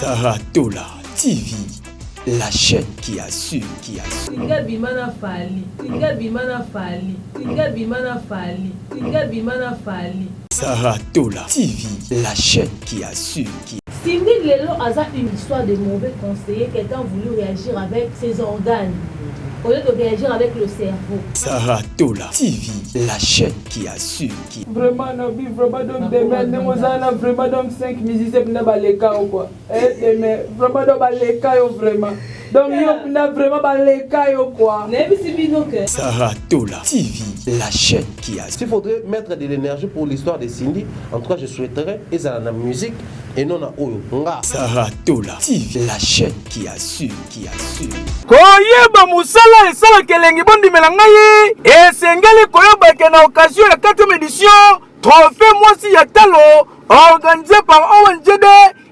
Sarah Tola TV, la chaîne qui assure, qui assure. Tika bima na Fally, tika bima na Fally, tika bima na Fally, tika bima na Fally. Sarah Tola TV, la chaîne qui assure, qui Cindy lelo aza une histoire de mauvais conseiller, quelqu'un voulu réagir avec ses organes au lieu de réagir avec le cerveau. Sarah Tola TV, la chaîne qui assure, qui Vraiment nabi, vraiment donc demain ndenge oza na, vraiment donc 5 musiciens mpena baleka yo quoi. Eh, demain vraiment donc baleka yo, vraiment donc yo mpena vraiment baleka yo quoi. Nayebisi bino ke Sarah Tola TV, la chaîne qui assure. S'il faudrait mettre de l'énergie pour l'histoire de Cindy, en tout cas je souhaiterais ezala na musique et non na oyo nga. Sarah Tola TV, la chaîne qui assure, qui assure. Koyeba mosala esalaka elengi. Bondimela ngai, esengeli koyeba ke na occasion ya 4e édition Trophée Mwasi ya Talo organisé par ONGD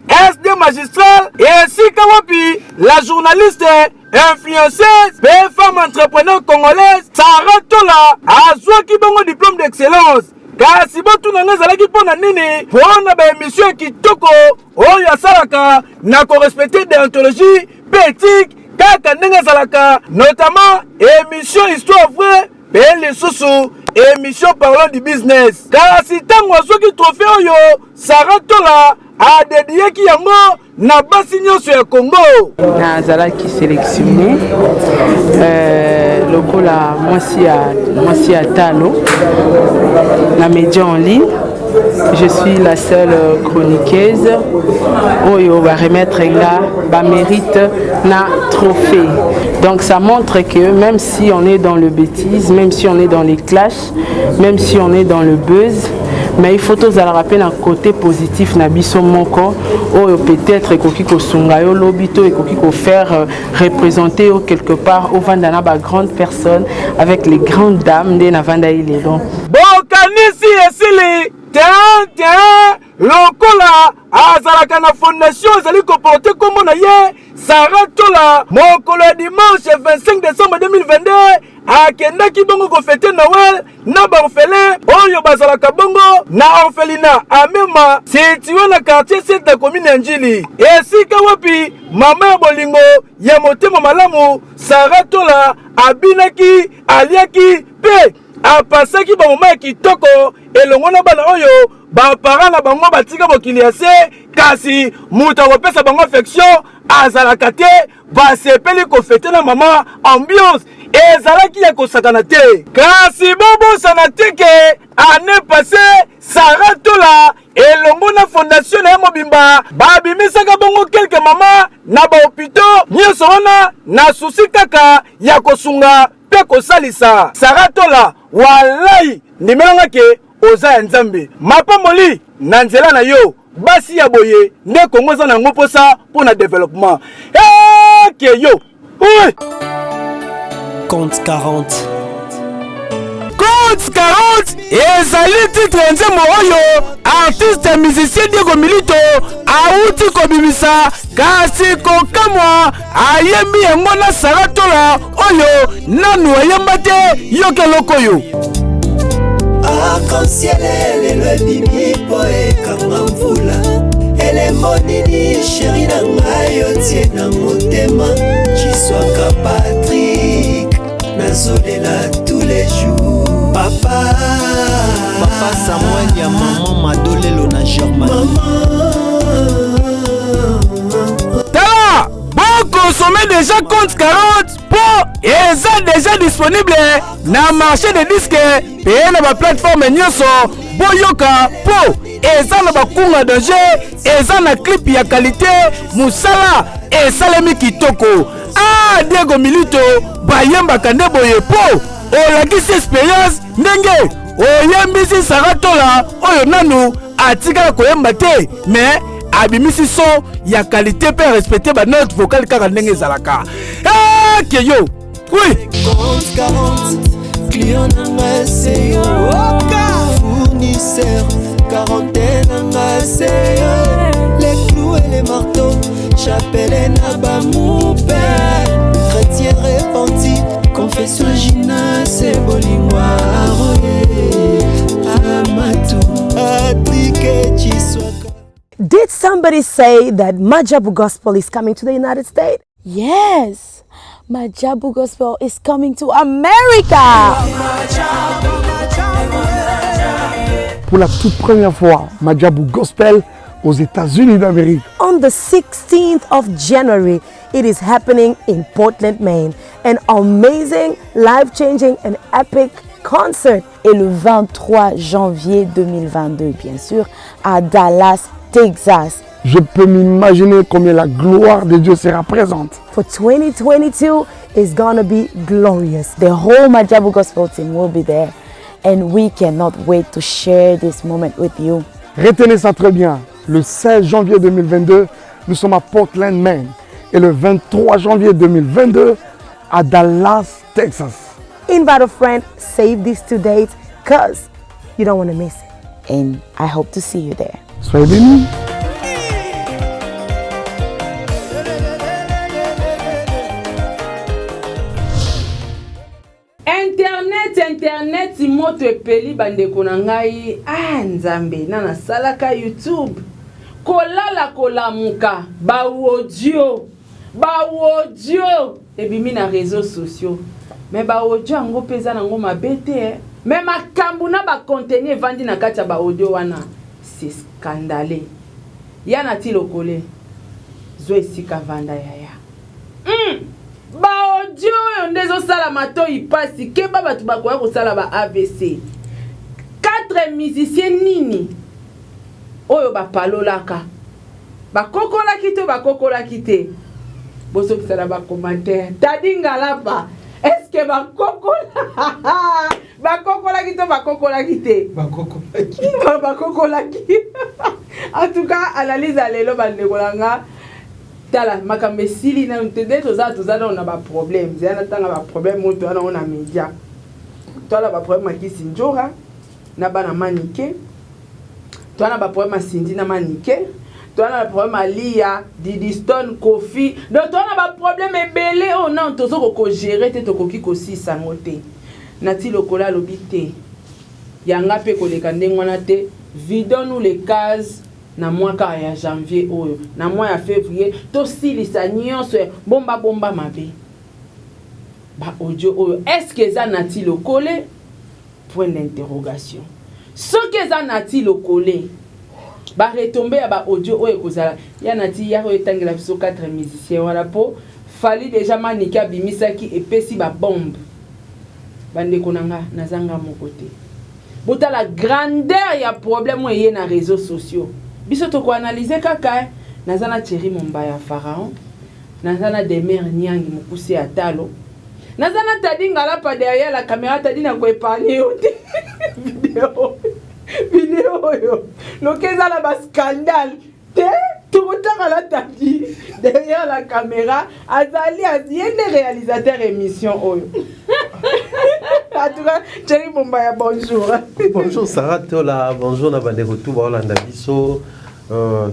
SD Magistral, esika wapi la journaliste, influenceuse mpe femme entrepreneur congolaise Sara Tola azwaki bongo diplôme d'excellence. Kasi botuna nga, ezalaki mpo na nini? Mpo na baémission ya kitoko oyo asalaka na korespecter déontologie mpe éthique kaka ndenge ezalaka, notamment émission Histoire Vraie mpe lisusu émission Parlons du Business. Kasi ntango azwaki trophée oyo, Sara Tola adédiaki yango na basi nyonso ya Congo. Nazalaki sélectionné lokola mwasi ya talo na média en ligne. Je suis la seule chroniqueuse oyo baremettre nga bamérite na trophée. Donc ça montre que même si on est dans le bêtise, même si on est dans les clashs, même si on est dans le buzz, mais il faut tozalaka mpe na côté positif na biso moko oyo peut-être ekoki kosunga yo lobi to ekoki kofaire représenter yo quelque part, ovanda na bagrande personne, avec les grandes dames nde navanda ye lelo. Bokanisi esili te te. Lokola azalaka na fondation ezali koporter nkombo na ye, Sara Tola, mokolo ya dimanche 25 décembre 2022 akendaki bongo kofêter Noël na baorphelin oyo bazalaka bongo na orphelinat Amema, situé na quartier 7 na commune ya Njili, esika wapi mama ya bolingo ya motema malamu Sara Tola abinaki, aliaki mpe apasaki bamoma ya kitoko elongo na bana oyo baparents na bango batika mokili ya se, kasi moto akopesa bango affection azalaka te. Basepeli kofêter na mama, ambiance ezalaki ya kosakana te. Kasi bobosana te ke année passée Sara Tola elongo na fondation na ye mobimba babimisaka bongo quelques mama na bahôpitaux nyonso wana na souci kaka ya kosunga mpe kosalisa. Sara Tola, walai ndimelanga ke oza ya Nzambe, mapamboli na nzela na yo. Basi ya boye nde Kongo eza nango mposa mpo na développement eke yo oui. Compte 40. Compte 40 ezali titre ya nzembo oyo artiste musicien Diego Milito awuti kobimisa. Kasi kokamwa, ayembi yango na Sara Tola oyo nanu ayemba te. Yoka eloko oyo. Arc-en-ciel lelo ebimi mpo ekanga mvula. Elembo nini, chéri na ngai, otie na motema? Ciswaka Patrik, nazolela tous les jours, papa. Papa Samuel ya mama Madolelo na Germanie. Tala, bokonsommer déjà Compte 40 mpo eza déjà disponible na marché de disque mpe na baplateforme nyonso. Boyoka mpo eza na bakunga danger, eza na clip ya qualité, mosala esalemi kitoko. Ah, Diego Milito, bayembaka nde boye mpo olakisi expérience ndenge oyembisi Sara Tola oyo nanu atikala koyemba te, mais abimisi son ya qualité mpe respecte banote vocale kaka ndenge ezalaka. Eke yo oui. Compte 40, client na nga se yo, fournisseur quarantaine na nga se yo, les clous et les marteaux, chapelet na bamupe, chrétien repenti, confession gina se bolingo aroye amatu atrike ciswaka. Did somebody say that Majabu Gospel is coming to the United States? Yes, Majabu Gospel is coming to America. Pour la toute première fois, Majabu Gospel aux États-Unis d'Amérique. On the 16th of January, it is happening in Portland, Maine. An amazing, life-changing and epic concert. Et le 23 janvier 2022, bien sûr, à Dallas, Texas. Je peux m'imaginer combien la gloire de Dieu sera présente. For 2022 is gonna be glorious. The whole Majabu Gospel team will be there and we cannot wait to share this moment with you. Retenez ça très bien. Le 16 janvier 2022, nous sommes à Portland, Maine. Et le 23 janvier 2022, à Dallas, Texas. Invite a friend, save these two dates, cause you don't want to miss it. And I hope to see you there. Soyez bénis. Internet internet moto epeli bandeko na ngai ah nzambe na nasalaka youtube kolala kolamuka ba audio ba audio ebimi na réseaux sociaux mais ba audio yango mpe eza nango mabe te eh. Mais makambo na ba contenu evandi na kati ya ba audio wana c'est scandale ya na ti lokole zwa esika vanda yaya Hum! Ba audio oyo nde ezosala matoyi pasi keba batu bakoya kosala ba avc. 4 musiciens nini oyo bapalolaka? Bakokolaki to bakokolaki te? Bozongisa na ba commentaire. Taddy Ngalapa, est-ce que bakokola bakokolaki to bakokolaki te? Bakokolaki. Bakokolaki. En tout cas, analyse ya lelo bandeko na nga. Tala makambo esili nanu te nde toza toza nanu na ba problème zela natanga ba problème oyo toza nango na media toza na ba problème ya kisi ndjora na bana manike toza na ba problème ya Cindy na manike toza na ba problème ya Liya Didi Stone Koffi donc toza na ba problème ebele oyo nanu tozo ko gérer te tokoki kosisa yango te Naty Lokole alobi te ya nga pe koleka ndenge wana te vidons nous les cases Na mois kaka ya janvier oyo, na mois ya fevrier tosilisa nionso ya bomba bomba mabe. Ba audio oyo est ce que eza Naty Lokole? Point d'interrogation. Soki eza Naty Lokole, ba retombees ya ba audio oyo ekozala ya Naty yaka oyo etangela biso 4 musiciens wana po Fally dejà Manicke abimisaki epesi ba bombes. Ba ndeko na nga, naza nga moko te. Botala grandeur ya problème oyo eye na reseaux sociaux. Biso toko analyser kaka eh. Naza na Thierry Mombaya Pharaon, naza na Demeure Niangi mokuse ya talo, naza na Taddy Ngalapa derrière la camera, Taddy nako epargner yo te. Video video oyo loke eza na ba scandale te tokotanga na Taddy derrière la camera azali ye nde réalisateur émission oyo. En tout cas, Thierry Mombaya, bonjour. Bonjour Sarah Tola, bonjour na bandeko tout baolanda biso.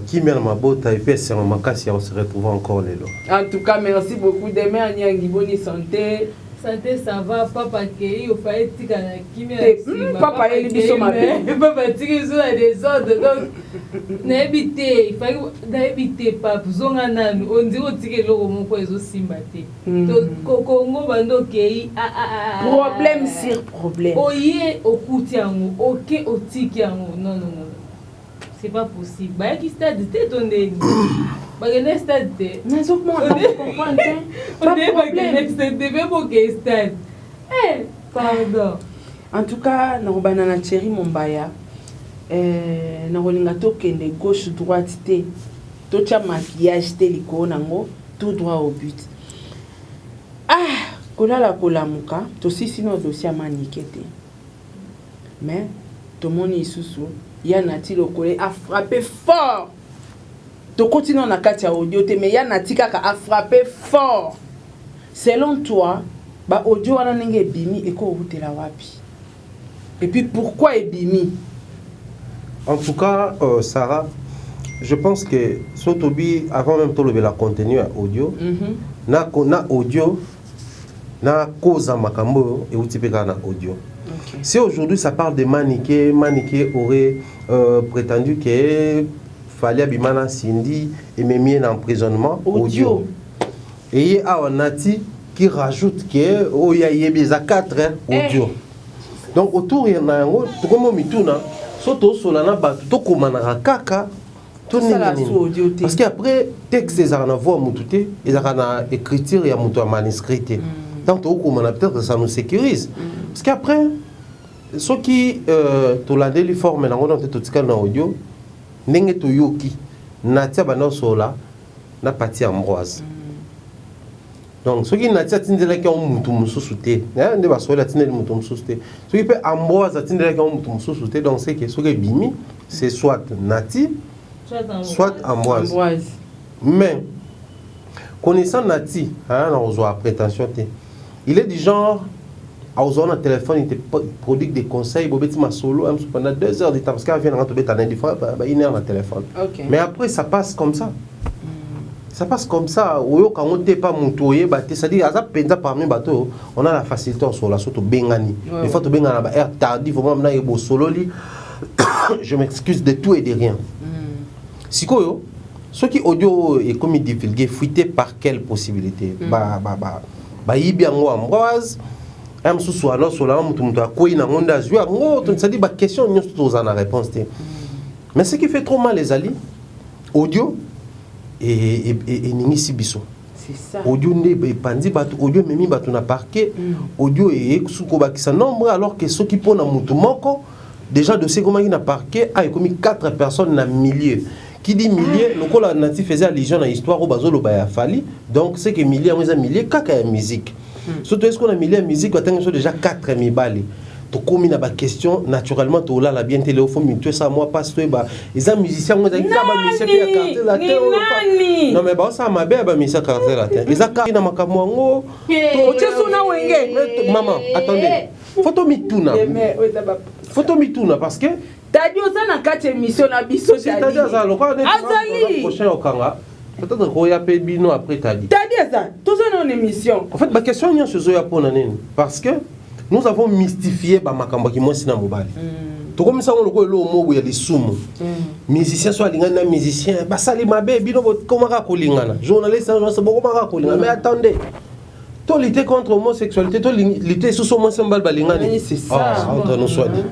Kimia na mabota et puis esengo makasi ya se retrouver encore lelo. En tout cas, merci beaucoup. Demain, Nyangi, bonne santé. Santé, ça va. Papa kei, ofaye tika na kimia. Te, papa ayeli biso mabe. Papa tiki biso na désordre. Donc, nayebi te, ifaki nayebi te pape zonga nanu ondiri otika eloko moko ezosimba te. Kongo bando okei problème sur problème. Oye okuti yango, oke otiki yango. Non non non. C'est pas possible. Bayaki stade te to ndeni. Bakende stade te. Nazomona comprendre te. Onde bakende stade te mpe boke stade. Eh, pardon. En tout cas, nakobanda na Thierry Mombaya. Eh, nakolinga tokende gauche droite te. Totia maquillage te likolo nango tout droit au but. Ah, kolala kolamuka, tosisi na dossier ya Manike te. Mais tomoni lisusu ya Naty Lokole a frappé fort. Tokoti nano na kati ya audio te mais ya Naty kaka a frappé fort. Selon toi, ba audio wana ndenge ebimi ekowutela wapi? Et puis pourquoi ebimi? En tout cas, Sarah, je pense que Sotobi, avant même de la contenu ya audio, na audio, na cause makambo et outi na audio. Si aujourd'hui ça parle de Maniké, Maniké aurait prétendu que Fally abima na Cindy, ememi ye na emprisonnement, audio. Eye awa Nati qui rajoute que oyo ayebi eza 4 audio. Donc autour ya na yango tokomi mituna so tosola na bato, tokomanaka kaka to Tosala ndenge nini? su audio te. Parce que après, texte ezalaka na voix motu te, ezalaka na écriture ya moto ya manuscrit te. Donc tokomana, peut-être ça nous sécurise, parce que après soki tolandeli forme nango, donc te totikali na audio ndenge toyoki Natia banda osola na Pati Ambroise. Donc soki Nati atindelaki yango mutu mosusu te, nde basoli atindeli motu mosusu te, soki mpe Ambroise atindelaki yango motu mosusu te, donc c'est que soki ebimi, c'est soit Nati, soit Ambroise. Ambroise. Mais connaissant Nati, hein, na kozwa prétention te, il est du genre azwa na téléphone, il te prodigue des conseils, bobeti masolo hein, pendant 2 heures de temps, parce qu'avient nanga tobeta na des fois ba une heure na téléphone. Mais après, ça passe comme ça, ça passe comme ça. Oyoka yango te pa motu oyeba te, c'est-à-dire aza mpenza parmi bato oyo on a la facilité osola. So tobengani, des fois tobengana na ba heure tardive, vraiment na ye bosololi, je m'excuse, de tout et de rien. Sikoyo soki audio oyo ekomi divulgué, fuité, par quelle possibilité? Bayibi yango Ambroise ya mosusu, alosola motu akwei nango nde azwi yango. C'est-à-dire baquestion nyonso tozala na réponse te. Mais ce qui fait trop mal ezali audio eningisi biso. C'est ça. Audio nde epandi bato, audio ememi bato na parquet, audio eyeki kobakisa nombre, alors que soki mpona motu moko déjà dossier ekomaki na parquet, a ekomi 4 personnes na milieu. Qui dit milieu, lokola Nati faisait allusion na histoire oyo bazoloba ya Fally, donc c'est que milieu yango eza milieu kaka ya musique. Surtout est-ce qu'on a milieu ya musique, batangi biso déjà 4 mibali, tokomi na baquestion. Naturellement tolala bien te. Leo fo mitu esala mwa mpasi, toyeba eza musicien yango ezalaki kaka bamusicien mpe ya Quartier Latin Ni oyo nani? Non mais baosala mabe ya bamusicien Quartier Latin, eza kaka na makambo yango. Otie su na Wenge. Maman, attendez, faut tomituna, faut tomituna, parce que Tadi oza na kati ya émission na biso. Tadi aza lokola neti Azali. Prochain okanga peut-être koya mpe bino après Tadi. Tadi aza, toza na émission. En fait, baquestion nyonso ezoya mpona nini? Parce que nous avons mystifié bamakambo ya kimwasi na mobali. Tokomisa yango lokola eloko moko ya lisumu. Musicien so alingani na musicien, basali mabe, bino bokomaka kolingana. Journaliste na journaliste bokomaka kolingana. Mais attendez, to lutter contre homosexualité, to lutter susu mwasi na mobali balingani. Oui, c'est ça. Ah, entre nous soit dit,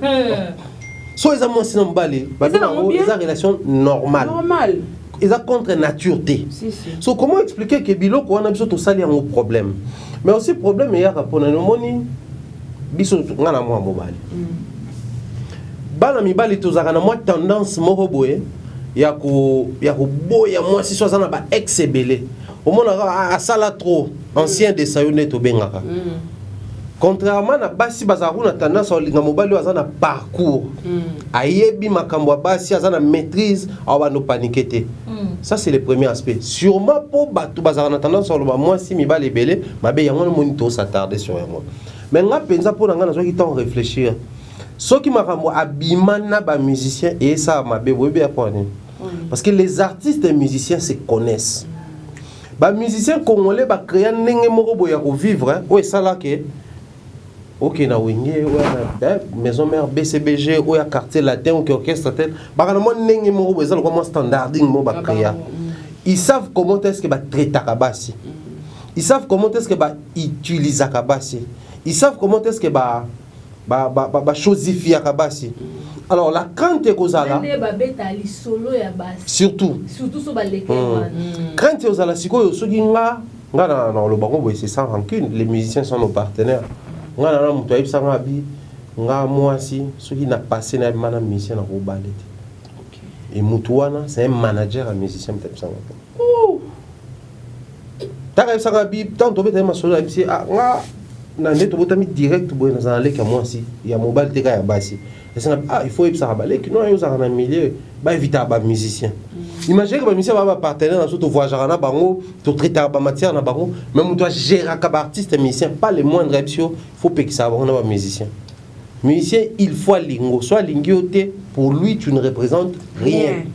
so eza mwasi na mobali, Eza nango bien. eza relation normale, Normal. Eza contre nature te. Si, si. So comment expliquer que biloko wana biso tosali yango problème? Mais aussi problème eyaka mpona nomoni biso, nga na mwa mobali, bana mibali tozalaka na mwa tendance moko boye ya koboya mwasi so aza na ba ex ebele. Omonaka asala trop ancien de sayo nde tobengaka. Contrairement na basi, bazalaka kuna tendance olinga mobali oyo aza na parcours, ayebi makambo ya basi, aza na maîtrise, awa bando paniquer te. Ça, c'est le premier aspect. Sûrement mpo bato bazalaka na tendance oloba mwasi mibali ebele mabe, yango namoni tos'attarder sur yango. Mais nga mpenza, mpo na nga, nazwaki temps réfléchir. Soki makambo abima na bamusicien eyesala mabe, boyebi ya mpo nini? Parce que les artistes et musiciens se connaissent. Bamusicien congolais bacréa ndenge moko boye ya kovivre oyo esalaka oke na Wenge, oyo na Maison Mère, BCBG, oyo ya Quartier Latin, oke orchestre tel, baka na mwa ndenge moko boye eza lokwa mwa standarding moko bacréa. Ils savent comment est-ce que batraitaka basi, ils savent comment est-ce que bautilisaka basi, ils savent comment est-ce que bachosifiaka basi. Alors la crainte ekozala nde babeta lisolo ya basi. Surtout. Surtout so baleke wana. Crainte ozala sikoyo soki nga na oloba ngo boye, c'est sans rancune, les musiciens sont nos partenaires. Nga na moto ayebisanga abi nga mwasi soki na passé na yebima na musicien na kobale te. E motu wana, c'est un manager ya musicien, moto ayebisanga po taka ayebisanga bi ntango tobeta ye masolo, ayebisi: ah, nga na nde tobotami direct boye, nazala na leki ya mwasi, ya mobali te, ka ya basi. Esenga ah, il faut oyebisaka baleki no yo ozalaka na milieu, baevitaka bamusicien. Imagine que bamusicien baa bapartenaire na biso, tovoyageaka na bango, totraitaka bamatière na bango, mais moto agéraka baartiste musicien, pas le moindre ayebisi yo faut pekisaka bango na bamusicien. Musicien, il faut alingo, so alingi yo te, pour lui tu ne représentes rien,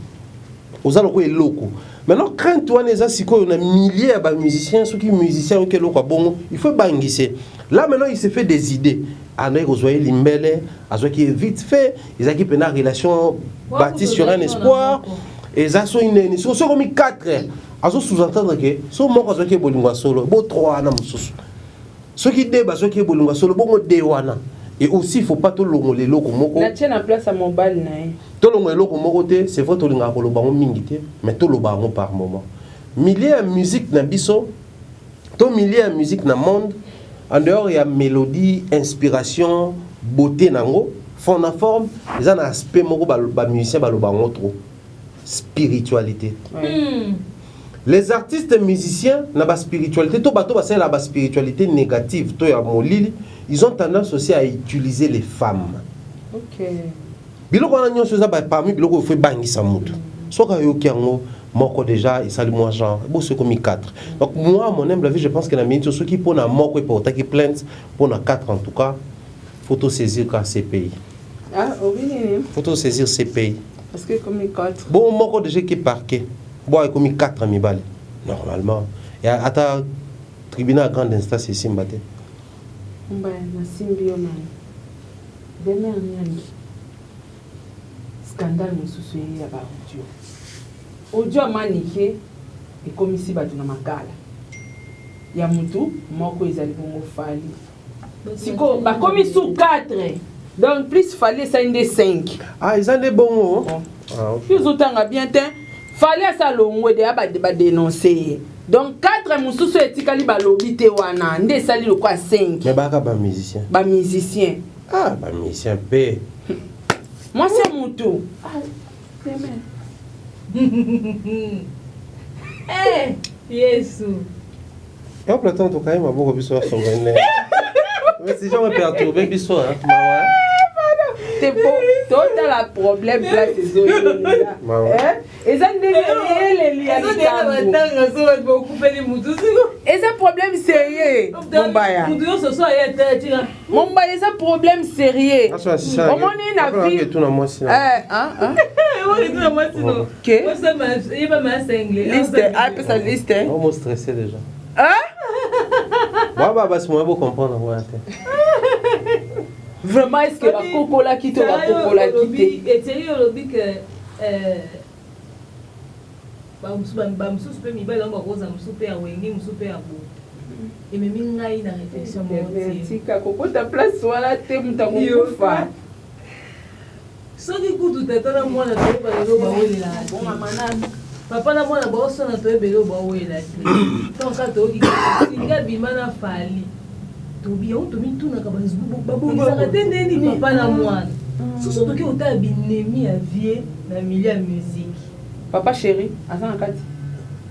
oza lokola eloko. Maintenant, crainte wana eza sikoyo na milieu ya bamusicien. Soki musicien oyoki eloko ya bongo, il faut ebangise. Là maintenant, il se fait des idées. Andaki kozwa ye limbele, azwaki ye vite fait, ezalaki mpena relation bâtie sur un espoir. Eza soki nini, soki okomi 4, azo sous-entendre que so moko azwaki ye bolingo ya solo, bo 3 wana mosusu. Soki 2 bazwaki ye bolingo ya solo, bongo 2 wana. Et aussi, il faut pas tolongola eloko moko. Natie na place ya mobali na ye. Tolongola eloko moko te, c'est vrai tolingaka koloba yango mingi te, mais toloba yango par moment. Milieu ya musique na biso, to milieu ya musique na monde, en dehors ya mélodie, inspiration, beauté nango, fond na forme, eza na aspect moko ba musicien baloba yango trop. Spiritualité. Les artistes musiciens na ba spiritualité, to bato basalela ba spiritualité négative, to ya molili, ils ont tendance aussi à utiliser les femmes. Biloko wana nyonso eza parmi biloko oyo faut ebangisa motu. Soki ayoki yango moko déjà, esali mwa genre boso ekomi 4. Donc moi, à mon humble avis, je pense que na miniti oyo, soki mpona moko eportaki plainte, mpona 4 en tout cas, faut tosaisir ka CPI. Ah, obi nini? Faut tosaisir CPI. Parce que ekomi 4. Bon, moko déjà ke parquet bo ekomi 4 mibale normalement, ya ata tribunal ya grande instance esimba te. Mbaya nasimbi yo nani demer nani, scandale mosusu ye ya baaudio, audio ya Manike ekomisi bato na makala ya mutu moko, ezali bongo Fally. Sikoyo bakomi su 4, donc plus Fally esali nde 5. Ah, eza nde bongo. Ah, ok. Yo ozotanga bien te. Fally asa longwe deya, badénonce ye, donc 4 mosusu etikali balobi te, wana nde esali lokwa 5. Mais baka bamusicien. Bamusicien. Ah, bamusicien mpe. Mwasi ya mutu. Ah, Amen. Eh, Yesu. Yo Platon, tokaye maboko biso basonga ne. Mais si jamais perturbé biso, hein, mawa. Te po totala problème place ezoyelela. Mawa. Eza ndenge eyeleli ya likambo. Batanga so bato bakufeli mutu siko. Eza problème sérieux, Mombaya. Mutu nyonso so aye ata Mombaya, eza problème sérieux. Omoni na vie Etuna mwasi na. Eh, ah, ah. Ke? Liste, apesa liste. Omo stressé déjà. Hein? Ba basi moya bo comprendre ngo te. Vraiment, est ce que bakokolaki to bakokolaki te? Etieri olobi ke bamosusu mpe mibali yango bakoza, mosusu mpe ya Wenge, mosusu mpe ya bo ememi ngai na réflexion moko te. Tika kokota place wana te, moto akokufa. Soki kutu tata na mwana toyeba lelo bawelelaka te, papa na mwana baosona, toyeba eloko bawela te. Ntango toyoki singa bima na Fally, tobi yango, tomitunaka babongisaka te ndeni papa na mwana soso. Toki kotala binemi ya vie na milieu ya musique. Papa chéri aza na kati.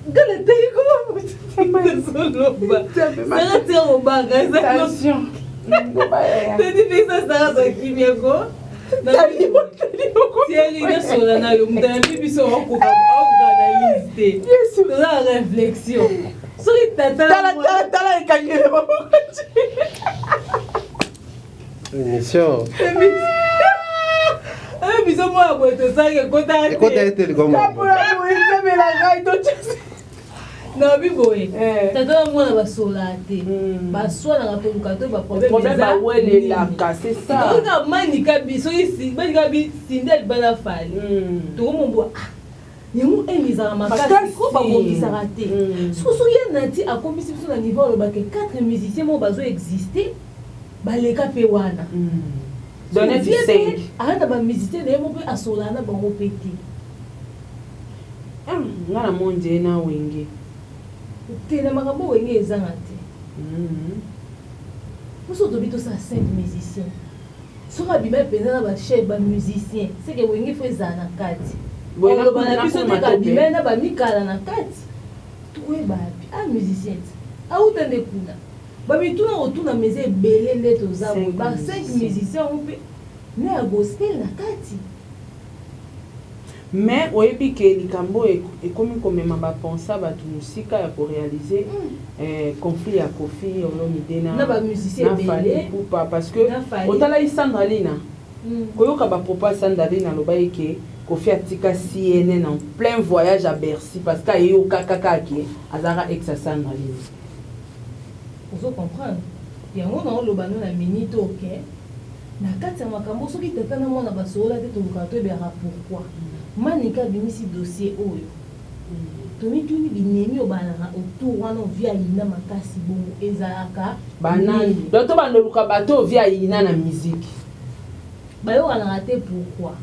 Ngala tei koma soloba sanga tia kobanga. Tension. Tedi pesa sanga za kimia ko tieli nasola na yo. Moto ayambi biso akoka analyse te, toza na réflexion. Soki tata Tala, tala, tala ekangele maboko. Émission. Ayo biso mwana boye tosalaki ekotaka. Ekota ete likambo. Kapola boye nzambe na ngai to. Nabi boye, tata na mwana basolaka te, baswanaka. Toluka to Problème bawelelaka, c'est ça. Tokoka manika bi soki manika bi Cindy alibana Fally, tokomomboa yango ene ezalaka makasi ko babongisaka te. Soki soki ye nati akomisi biso na niveau alobaka 4 musicien moko bazo existe baleka mpe wana aza na bamusicien na ye moko mpe asolaka na bango mpe te. Nga na monde na Wenge. Te, na makambo Wenge ezanga te. Moso tobi tosala 5 musicien, soki abima mpenza na bachef bamusicien, seke Wenge fo ezala na kati. Oloba na biso te kabima na bamikala na kati, tokoyeba yapi a musicien ti auta nde kuna. Bamituna kotuna meza ebele nde toza boye, ba 5 musicien yango mpe na ya gospel na kati. Mais oyebi ke likambo oyo ekomi komema bapensa bato mosika ya koréaliser conflit ya Koffi Olomide na na Fally Ipupa, parce que otalaki Sandra Lina, koyoka bapropos ya Sandra Lina, alobaki ke Koffi atika CNN en plein voyage à Bercy parce que ayeyoka kaka ke azalaka ex ya Sandra Lina. Ozo comprendre yango na oloba no na minute oke na kati ya makambo. Soki tata na mwana basolola te, tolukaka toyebelaka pourquoi. Manike abimisi dossier oyo. Tomituni binemi oyo balaka autour wana ovi ayina makasi bongo ezalaka Banani? nini? Donc tobanda oluka bato oyo vie ayina na musique. Bayokanaka te pourquoi?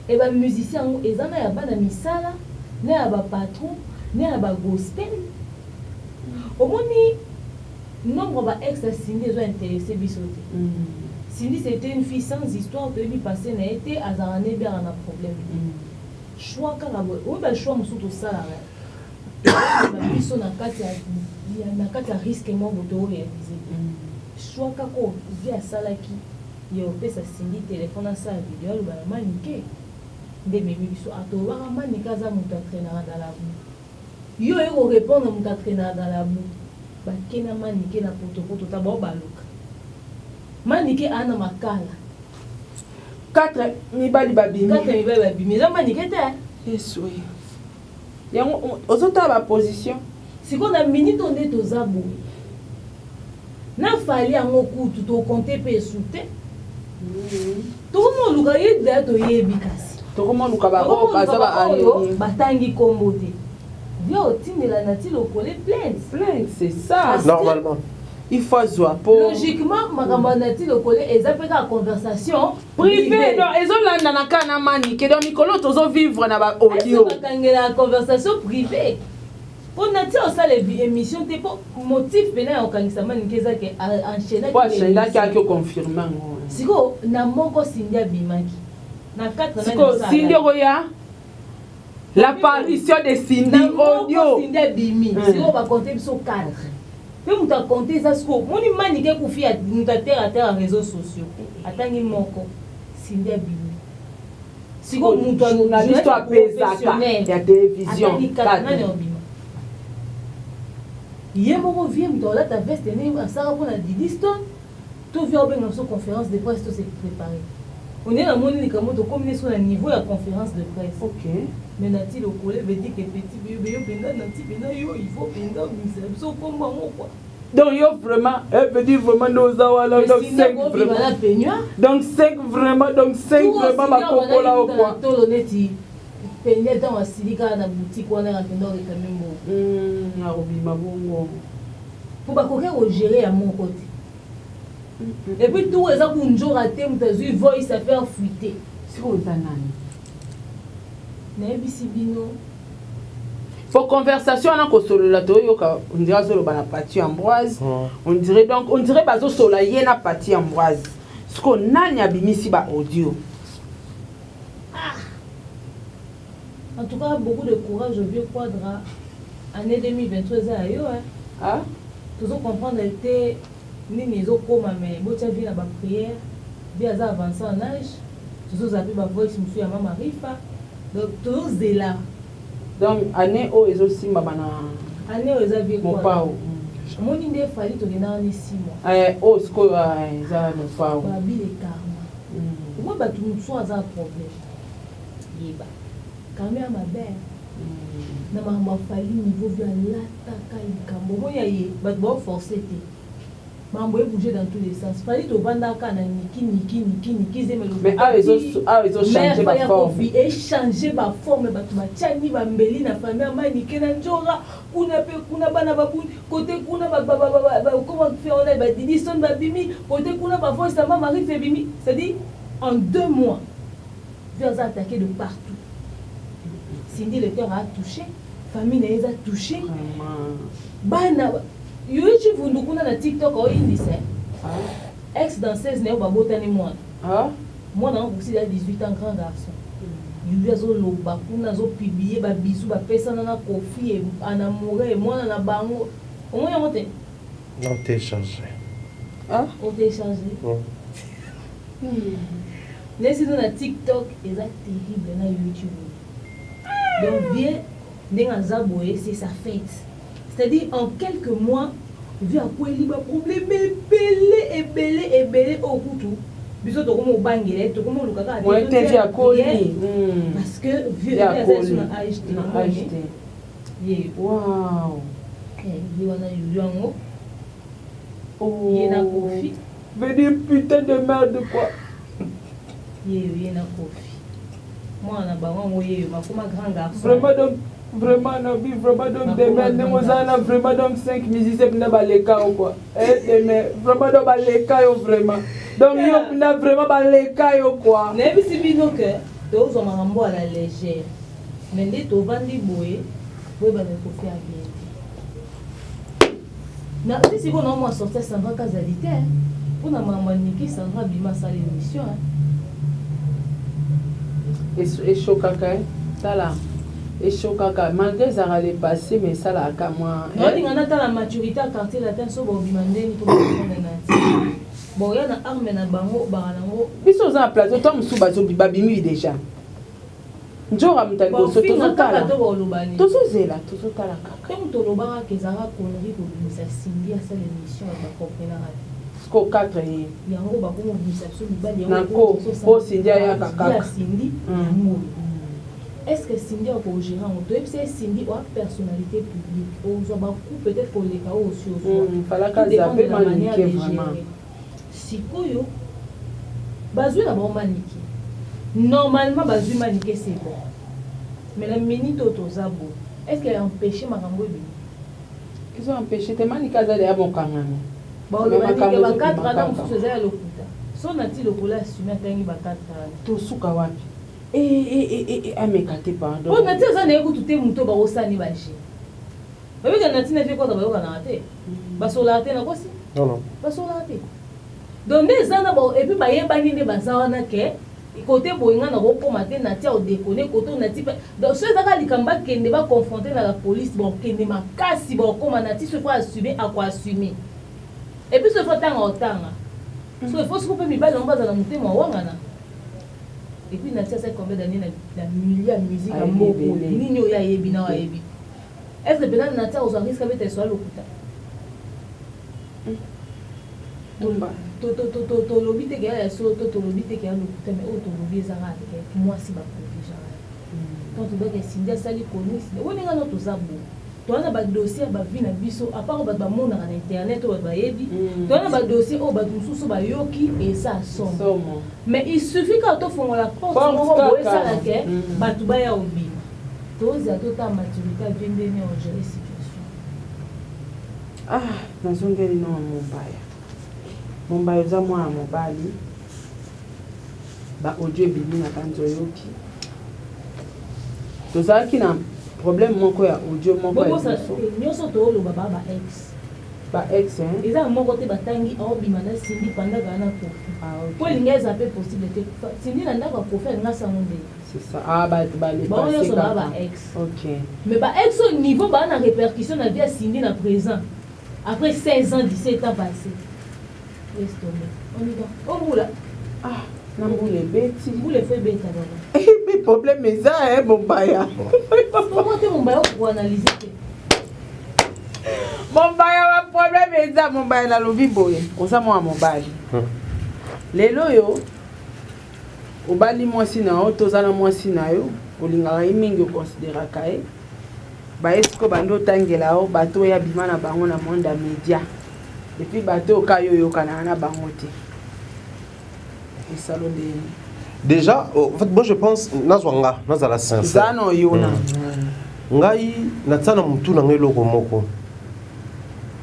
Et ba musiciens yango eza na ya bana misala, na ya ba patrons, na ya ba gospel. Omoni nombre ya ba ex ya Cindy ezo interesser biso te. Cindy c'etait une fille sans histoire, toyebi passe na ye te, azalaka na ye biaka na problème te. Choix kaka boye, oyebi ba choix mosusu tosalaka ezo mema biso na kati ya na kati ya risque moko boye to realiser te. Choix kaka oyo vie asalaki ya kopesa Cindy telephone asala video aloba na Manike nde ememi biso awa. Tolobaka Manike aza mutu a trainaka dans la boue. Yo oye ko repondre mutu a trainaka dans la boue. Bake na Manike na potopoto ta bao baluka. Manike aa na makala. 4 mibali babimi. 4 mibali babimi. Eza Manike te hein. Yesu eh. Yango ozotala ba position. Sikoyo na minute oyo nde toza boye na Fally yango kutu to compter pe esu te. Tokoma oluka ye deja toyebi kasi. Tokoma oluka ba oyo baza ba oyo batangi kombo te. Vieux otindela Naty Lokole plainte. Plainte c'est ça. Normalement. Il faut azwa po. Logiquement makambo ya Naty Lokole eza pe kaka conversation privé donc ezolanda na kaka na Manike donc mikolo tozo vivre na ba audio. Bakangelaka conversation privée. Po Naty osala émission te po motif pena ya kokangisa Manike eza ke enchaînaki. Po enchaînaki aki confirmer yango. Sikoyo na moko Cindy abimaki. Na 4 Sikoyo Cindy okoya l'apparition de Cindy audio. Cindy abimi. Sikoyo ba compter biso 4. Pe mutu a compter eza sikoyo omoni Manike ekufi ya mutu ya terre à terre ya reseaux sociaux atangi moko Cindy abimi. Sikoyo mutu ya journaliste oyo apesaka ya television atangi 4 nani obima? Ye moko vieux mutu alata veste ndenge asalaka pona Didi Stone to vieux aobenga biso conférence de presse to se préparer. On est na moni likambo tokomi ne so na niveau ya conférence de presse. Okay. Mais Naty Lokole veut dire que petit yo yo penza Naty penza yo il faut penza obimisa biso kombo yango quoi. Donc yo vraiment, elle veut dire vraiment nous wana donc 5 vraiment. Donc 5 vraiment donc 5 vraiment bakokola o quoi. Tolo neti pende ntango asili kaka na boutique wana akenda korekame mbongo. Akobima bongo. Po bakoki kogérer ya moko te. Et puis tout eza kunjora te moto azwi voice à faire fuiter. Sikoyo eza nani? Nayebisi bino. Po conversation wana kosolola toyoka on dirait azoloba na Paty Ambroise. On dirait donc on dirait bazosola ye na Paty Ambroise. Sikoyo nani abimisi ba audio? Ah! En tout cas, beaucoup de courage au vieux Quadra. Année 2023 eza ya yo hein. Ah? Tozo comprendre te nini ezokoma mais botia vie na ba prière. Vie aza avancé en âge. Tozozala pe ba voice mosusu ya mama Rifa. Donc tozozela. Donc année oyo ezosimbama na année oyo eza vie Mopao. Omoni nde Fally tokendaka ni 6 mois. Eh oyo sikoyo eza Mopao. Babi le karma. Omoni bato mosusu aza na problème. Yeba. Karma ya mabe. Na makambo ya Fally niveau vie alataka likambo. Omoni ya ye bato bao forcer te. Makambo e bouger dans tous les sens. Fally tovandaka kaka na niki niki niki niki zemelo. Mais awa ezo awa ezo changer ba forme. E changer ba forme bato batiani ba mbeli na famille ya Manike na Ndjora kuna pe kuna bana ba kote kuna ba ba ba ba comment faire on a ba Didi Stone babimi kote kuna ba voice ya Mama Rive ebimi c'est-à-dire en 2 mois vieux aza attaqué de partout. Cindy le cœur a touché, famille na ye eza touché. Bana Yoyo Tshivundu kuna na TikTok oyindisa ex danseuse na yo babotani mwana. Mwana yango akokisi deja 18 ans grand garçon. Yoyo azoloba kuna azo publier ba bisous bapesana na Koffi anamoure mwana na bango. Omoni yango te? Na télécharger. Ah, o télécharger? Nesi na TikTok eza terrible na YouTube. Donc vieux ndenge aza boye c'est sa fête. C'est-à-dire en quelques mois vieux akweli ba problème ebele ebele ebele oyo kutu biso tokomi obangela ye tokomi oluka kaka Moyen te vieux akoli. Parce que vieux aza lisusu na âge te. Na âge te. Ye. Wow. Ye wana yoyo yango. Ye na Koffi. Veut dire putain de merde quoi. Ye ye na Koffi. Mwana na bango yango yeyo bakoma grand garçon. Vraiment donc vraiment nabi vraiment donc demain ndenge oza na vraiment donc 5 musiciens mpena baleka yo quoi eh demain vraiment donc baleka yo vraiment donc yo mpena vraiment baleka yo quoi. Nayebisi bino que tozwa makambo à la légère mais nde tovandi boye boyebana ekofi ya bien te na ti sikoyo na mwa sortie Sandra Kazadi te mpo na makambo ya Niki Sandra abima asala émission. Eshokaka tala eshokaka malgré ezalaka le passé mais esalaka mwa. Naolinga natala maturité ya quartier latin so bobima ndeni mpo bakomona nati boya na arme na bango baka nango. Biso oza na plateau to mosusu bazobi babimi déjà nzora moto ya liboso tozotala tozozela tozotala kaka. Ntango tolobaka ke ezalaka connerie kobimisa Cindy asala émission bato bacomprenaka te. Siko 4 ye. Yango bakoma kobimisa biso mibali na nko po Cindy ayaka kaka. Cindy yango est ce que Cindy akogérer yango? Toyebisa ye Cindy oa personnalité publique ozwa bacoup peut-être koleka oyo osi ozwa. Falaka zape manike vraiment. Sikoyo bazwi na bango manike normalement bazwi manike c'est bon mais na minute oyo toza boye est ce que empêche makambo ebimi? Ezo empêche te manike aza deya mokangami. Baoloba nike ba 4 wana mosusu eza ya lokuta so nati lokola assume atangi ba 4 wana. Tosuka wapi? Ameka te pardon. Po nati aza na ye kutu te moto bakosani ba jeu. Babika nati na vie kota bayokanaka te. Basolaka te nakosi? Non non. Basolaka te. Donc nde eza na ba et puis bayebani nde baza wana ke kote boye nga nakokoma te nati aodekone kote oyo nati pe donc so ezaka likambo bakende baconfronte na la police bakokende makasi bakokoma nati so ifo assume akoassume et puis so ifo atanga otanga so ifo siko mpe mibali yango bazala motema wangana. Et puis nati asali combien d'années na milieu ya musique ya mboka nini oyo ayebi na oyo ayebi? Est ce que mpena nati akozwa risque abeta esoya lokuta? Tolobi te ke ya solo to tolobi te ke ya lokuta, mais oyo tolobi eza kaka ke mwasi baprotégeaka ye. Donc tobaki Cindy asali koni oyo ndenge no toza bo toza na badossier ya bavie na biso à part oyo bato bamonaka na internet oyo bato bayebi, toza na badossier oyo bato mosusu bayoki eza somo, mais il suffit kaka tofongola porte moko boye esala ke bato baya obima. Tozala totala maturité ya vie ndenge ya ogérer situation. Ah, nazongeli no Mombaya. Mombaya oza mwana mobali. Ba audio ebimi na banzi oyoki. Tozalaki na problème moko ya audio moko ya liboso. Nyonso toloba ba ba ex. Ba ex hein. Eza moko te batangi aobima na Cindy pendant kaka na Koffi. Ah, okay. Po elingi eza pe possible te. Cindy na ndako ya Koffi alinga sango ndenge. C'est ça. Ah, ba ba les Bango nyonso ba ba ex. OK. Mais ba ex au niveau ba na répercussion na vie ya Cindy na présent. Après 16 ans, 17 ans passés. Laisse tomber. On y va. Oh mbula. Ah, na mbula ebeti. Mbula efo ebeta baba. Mais problème eza eh Mombaya. Comment te Mombaya ko analyser te? Mombaya ba problème eza Mombaya nalobi boye. Oza mwana mobali. Lelo yo obali mwasi na yo to oza na mwasi na yo olingaka ye mingi okonsideraka ye baye sikoyo bandi otangela yo bato oyo abima na bango na monde ya media epuis bato oyo ka yo oyokanaka na bango te esalo ndeni. Déjà, en fait, moi je pense nazwa nga nazala sincère eza na oyona. Ngai natia na motu na ngai eloko moko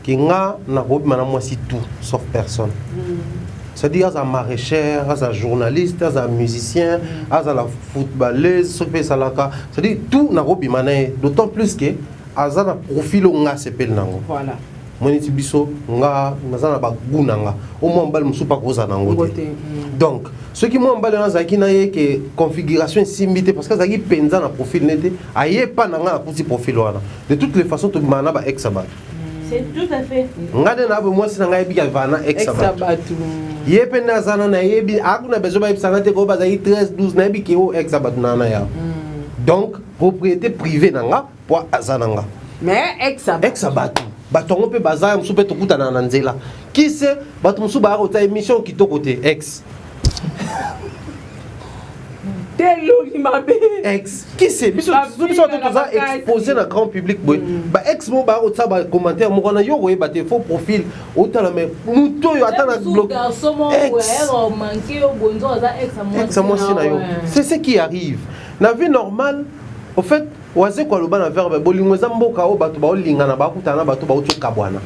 ke nga nakobima na mwasi tout sauf personne. C'est-à-dire aza maraîchère, aza journaliste, aza musicien, aza la footballeuse, soki mpe esalaka, c'est-à-dire tout nakobima na ye, d'autant plus ke aza na profil oyo nga asepeli nango. Voilà. Moni ti biso nga naza na bagu na nga o mwa mobali mosusu mpa kozala nango te. Donc soki mwa mobali wana azalaki na ye ke configuration esimbi te parce que azalaki mpenza na profil ne te, aye pa na nga nakuti profil wana, de toutes les façons tobimaka na ba ex ya bato. C'est tout à fait. Nga nde na boye mwasi na ngai ayebiki avaa na ex ya bato. Ye mpe nde aza na nayebi akuna besoin bayebisanga te ko bazalaki 13 12 nayebi ke oyo ex ya bato na na ya. Donc propriété privée na nga po aza na nga. Mais ex ya ex ya bato. Bato yango mpe baza mosusu mpe tokutana na nzela. Qui sait bato mosusu baya kotia émission kitoko te ex. Te elongi mabe. Ex. Qui sait biso biso bato toza exposé na grand public boye. Ba ex mo baya kotia ba commentaire moko na yo koyeba te faux profil otala mais moto oyo ata na bloc garçon moko Ex. manqué yo bonzo aza ex ya ex ya mwasi na yo. C'est ce qui arrive. Na vie normale, au fait, Wazekwa aloba na verbe bolingo eza mboka oyo bato baolingana bakutana na bato bauti okabwana.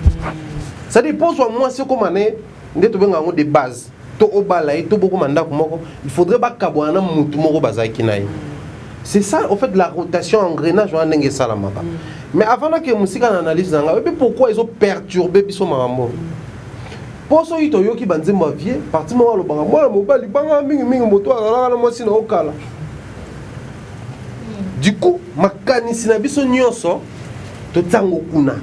C'est-à-dire mpo ozwa mwasi okoma ne nde tobenga yango de base to obala ye to bokoma ndako moko, il faudrait bakabwana na mutu moko bazalaki na ye. C'est ça au fait la rotation, engrenage wana ndenge esalamaka. Mais avant nake mosika na analyse na ngai, oyebi pourquoi ezo perturber biso makambo? Mpo soki toyoki banzembo ya vie parti moko alobaka mwana mobali banga mingimingi moto azalaka na mwasi na okala. Du coup makanisi na biso nyonso totiango kuna.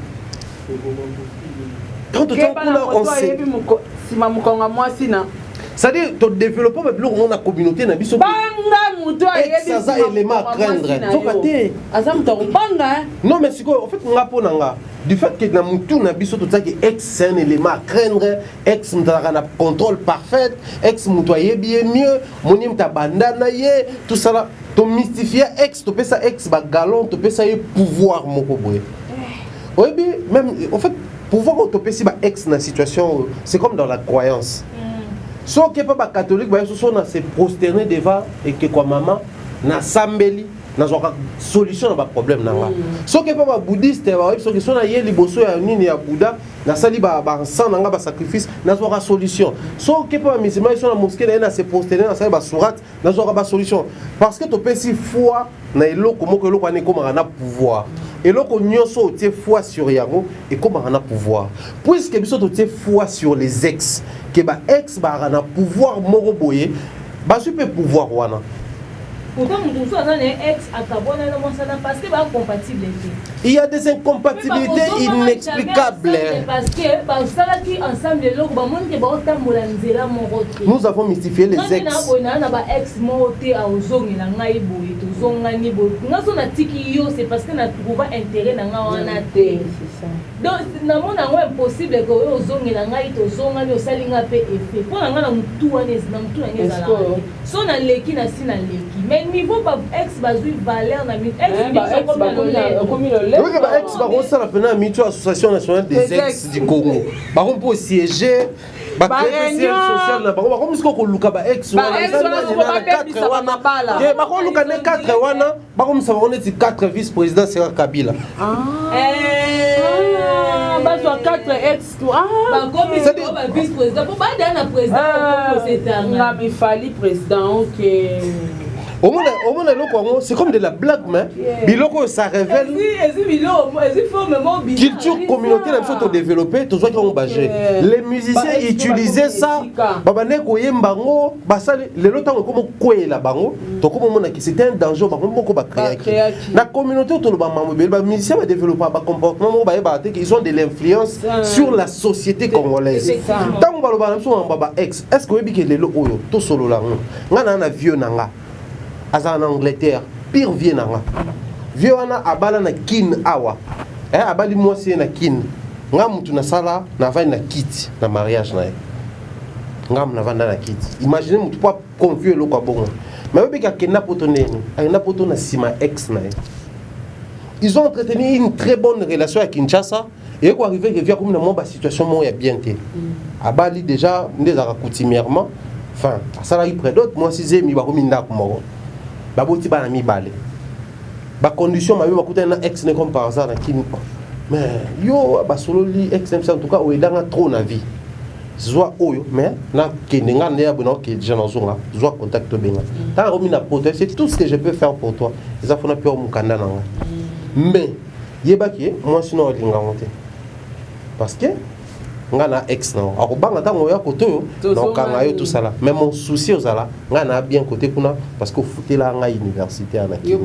Tant totiango kuna, on sait nsima mokongo ya mwasi na c'est-à-dire todéveloppe babiloko ngo na communauté na biso. Banga moto ayebi aza élément à craindre, nzoka te. Aza moto akobanga. Non, mais sikoyo, en fait, nga mpo na nga, du fait que na mutu na biso totiaki ex c'est un élément à craindre, ex moto azalaka na contrôle parfaite, ex moto ayebi ye mieux, moni moto abanda na ye, tout ça là, tomystifie ex, topesa ex bagalon, topesa ye pouvoir moko boye. Oyebi même, en fait, pouvoir oyo topesi ba ex na situation oyo, c'est comme dans la croyance. Soki mpe bacatholique baye soso na se prosterner devant ekekwa mama, nasambeli, nazwaka solution na baproblème na nga. Soki mpe babouddhiste bayebi, soki so naye liboso ya nini ya Bouddha, nasali baencens na nga, basacrifice, nazwaka solution. Soki mpe bamusulman, so na mosquée na ye na se prosterner, nasali basourate, nazwaka basolution, parce que topesi foi na eloko moko. Eloko wana ekomaka na pouvoir. Eloko nyonso otie foi sur yango ekomaka na pouvoir. Puisque biso totie foi sur les ex, ke ba ex bazalaka na pouvoir moko boye, bazwi mpe pouvoir wana. Pourtant moto mosusu aza na ye ex, akabwana na mwasi wana parce que bacompatible te. Il y a des incompatibilités inexplicables. Parce que basalaki ensemble eloko, bamoni te baotambola nzela moko te. Nous avons mystifié les ex. Na boye na ba ex moko te aozongela ngai boye, tozongani boye. Nga so natiki yo, c'est parce que na trouva intérêt na nga wana te. Donc namona yango impossible ke oyo ozongela ngai, tozongani, osali nga mpe effet mpo na ngai na motu wana, na motu na ngai ezalaka te. So naleki na si naleki, mais niveau ba ex bazwi valeur na Oyoki ba ex bakosala mpena ya mito Association nationale des ex du Congo, bako mpo siéger, bacréer siège social na bango. Bakomi sikoyo koluka ba ex wana bakoluka ne 4 wana, bakomisa bango neti 4 vice président sera Kabila. Bazwa 4 ex. Bakomi ba vice président po badaya na président. Nga mifali président, ok. Omona eloko yango, c'est comme de la blague, mais biloko oyo ça révèle culture communauté na biso todéveloppe. Tozwaki yango baje, les musiciens utilisaient ça, babandeki koyemba yango, basali. Lelo ntango ekoma kokweyela bango, tokoma omonaki c'était un danger. Bango moko bacréaki na communauté oyo toloba mambo ebele. Bamusicien badéveloppa bacomportement moko, bayebaka te qu'ils ont de l'influence sur la société congolaise. Ntango balobaka na biso mambo ya ba ex, est ce que oyebi ke lelo oyo tosolola yango, ngai naa na vieux na nga azala na Angleterre, pire vieux na nga, vieux wana abala na Kine awa, eh, abali mwasi ye na Kine. Nga mutu nasala, navandi na kiti na mariage na ye, nga navanda na kiti. Imagine mutu po aconfie eloko ya bongo. Mais oyebiki akenda poto ndeni, akenda poto na nsima ex na ye. Ils ont entretenu une très bonne relation à Kinshasa. Eye koarrive ke vieux akomi na mwa basituation moko ya bien te. Abali déjà nde ezalaka coutumièrement, enfin asalaki prédot, mwasi zemi, bakomi ndako moko, baboti bana mibale. Bacondition mabe, bakutani na ex ne comme par hasard na Kini. Mais yo basololi ex, en tout cas oyedanga trop na vie, zwa oyo, mais nakende nga nde ya boye, naokende déjà, nazonga, zwa contact, tobenga. Ntango akomi na poto, c'est tout ce que je peux faire pour toi, eza fona mpe mokanda na nga. Mais yebaki ye mwasi no alinga yango te, parce que nga na ex na akobanga ntango oya kote oyo naokanga yo tosala. Mais mon souci ozala ngai na bien côté kuna, parce que ofutela ngai université ya na Kini,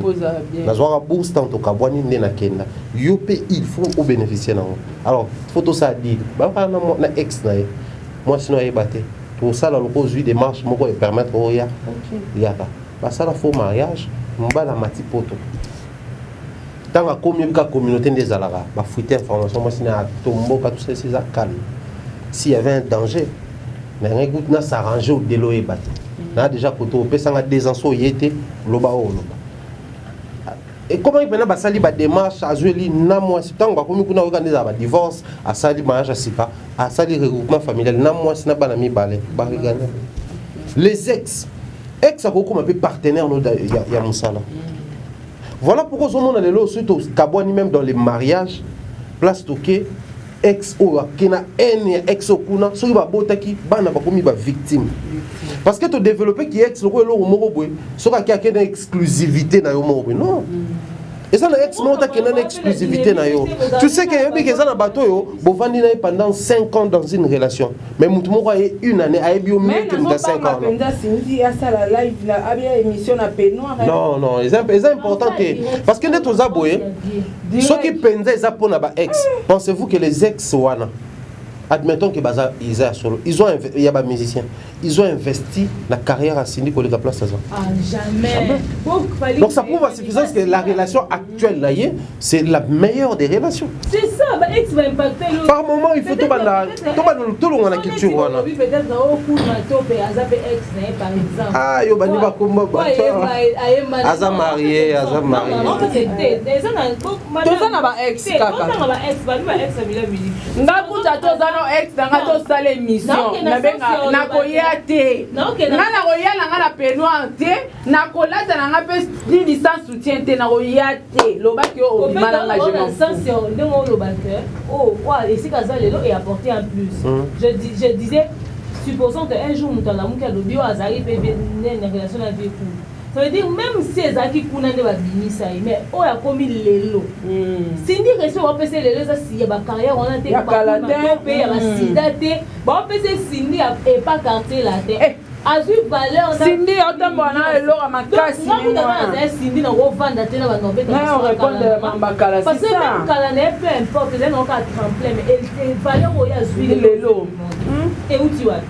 nazwaka bourse. Ntango tokabwani nde nakenda, yo mpe il faut obénéficie nango. Alors faut tosala deal, bakaka na ex na ye, mwasi no ayeba te. Tosala loko ozwi démarche moko epermettre oya yaka. Basala faux mariage, mobali amati poto. Ntango akomi, oyebika communauté nde ezalaka, bafuite information, mwasi na atomboka, tout ça. Eza calme. S'il y avait un danger, na ngai kutu na s'arranger odele oyeba te. Na déjà koto opesanga 2 ans, so oye te, loba oyo oloba ekomaki mpena. Basali badémarche, azweli na mwasi. Ntango bakomi kuna, oyoka nde ezala badivorce, asali mariage ya sika, asali regroupement familial na mwasi na bana mibale, barigane. Les ex, Ex akokoma mpe partenaire no ya mosala. Voilà pourquoi ozomona lelo soki tokabwani, même dans les mariages, place toke, ex oyo ake na haine ya ex oyo kuna, soki babotaki bana, bakomi bavictime, parce que todéveloppe ki ex lokola eloko moko boye. Soki ake na exclusivité na yo moko boye, non, eza na ex moko takenda na exclusivité na yo. Tu sais que yebi ke eza na bato oyo bovandi na ye pendant 5 ans dans une relation, mais motu moko aye une année, ayebi yo mieux que moto ya 5 ans. Mpenza Cindy asala live na abia émission na peignoir. Non, non, eza important te, parce que nde toza boye, soki mpenza eza mpona ba ex, pensez-vous que les ex wana, admettons que baza, eza ya solo, ils ont ya bamusicien, ils ont investi la carrière à Cindy koleka place aza? Ah, jamais. Donc ça prouve à suffisance que la relation actuelle là, c'est la meilleure des relations. C'est ça, ba ex va impacter. Par moment, il faut tobanda tobanda tolonga na culture wana. Peut-être okuna to pe aza pe ex na ye, par exemple. Ah, yo bandi bakomba bato. Aza marié, aza marié. Toza na ba ex kaka. Ba ex, ba ba ex bila musique. Nga kuta toza no ex na nga, tosala émission, nabenga, nakoya te. Nga nakoya na nga na peignoir te, nakolata na nga mpe nini, sans soutien te, nakoya te. Lobaki oyo obima na nga, je m'en fous. Ndenge oloba ke oyo esika aza lelo et apporter un plus, je disais, supposons que un jour moto alamuki, alobi oyo azalaki mpe na relation na vie kuna, ça veut dire même si ezalaki kuna nde babimisa ye, mais oyo akomi lelo, Cindy, respect baopesa lelo eza ya bacarrière wana te, mpe ya basida te. Baopesa Cindy epa Quartier Latin, azwi valeur. Cindy otambola na eloko makasi. Nazali Cindy, nakovanda te na banobetapakala. Parce que même kala na ye, peu importe, ezali nango kaka tremplin, mais valeur oyo azwi lelo euti wapi?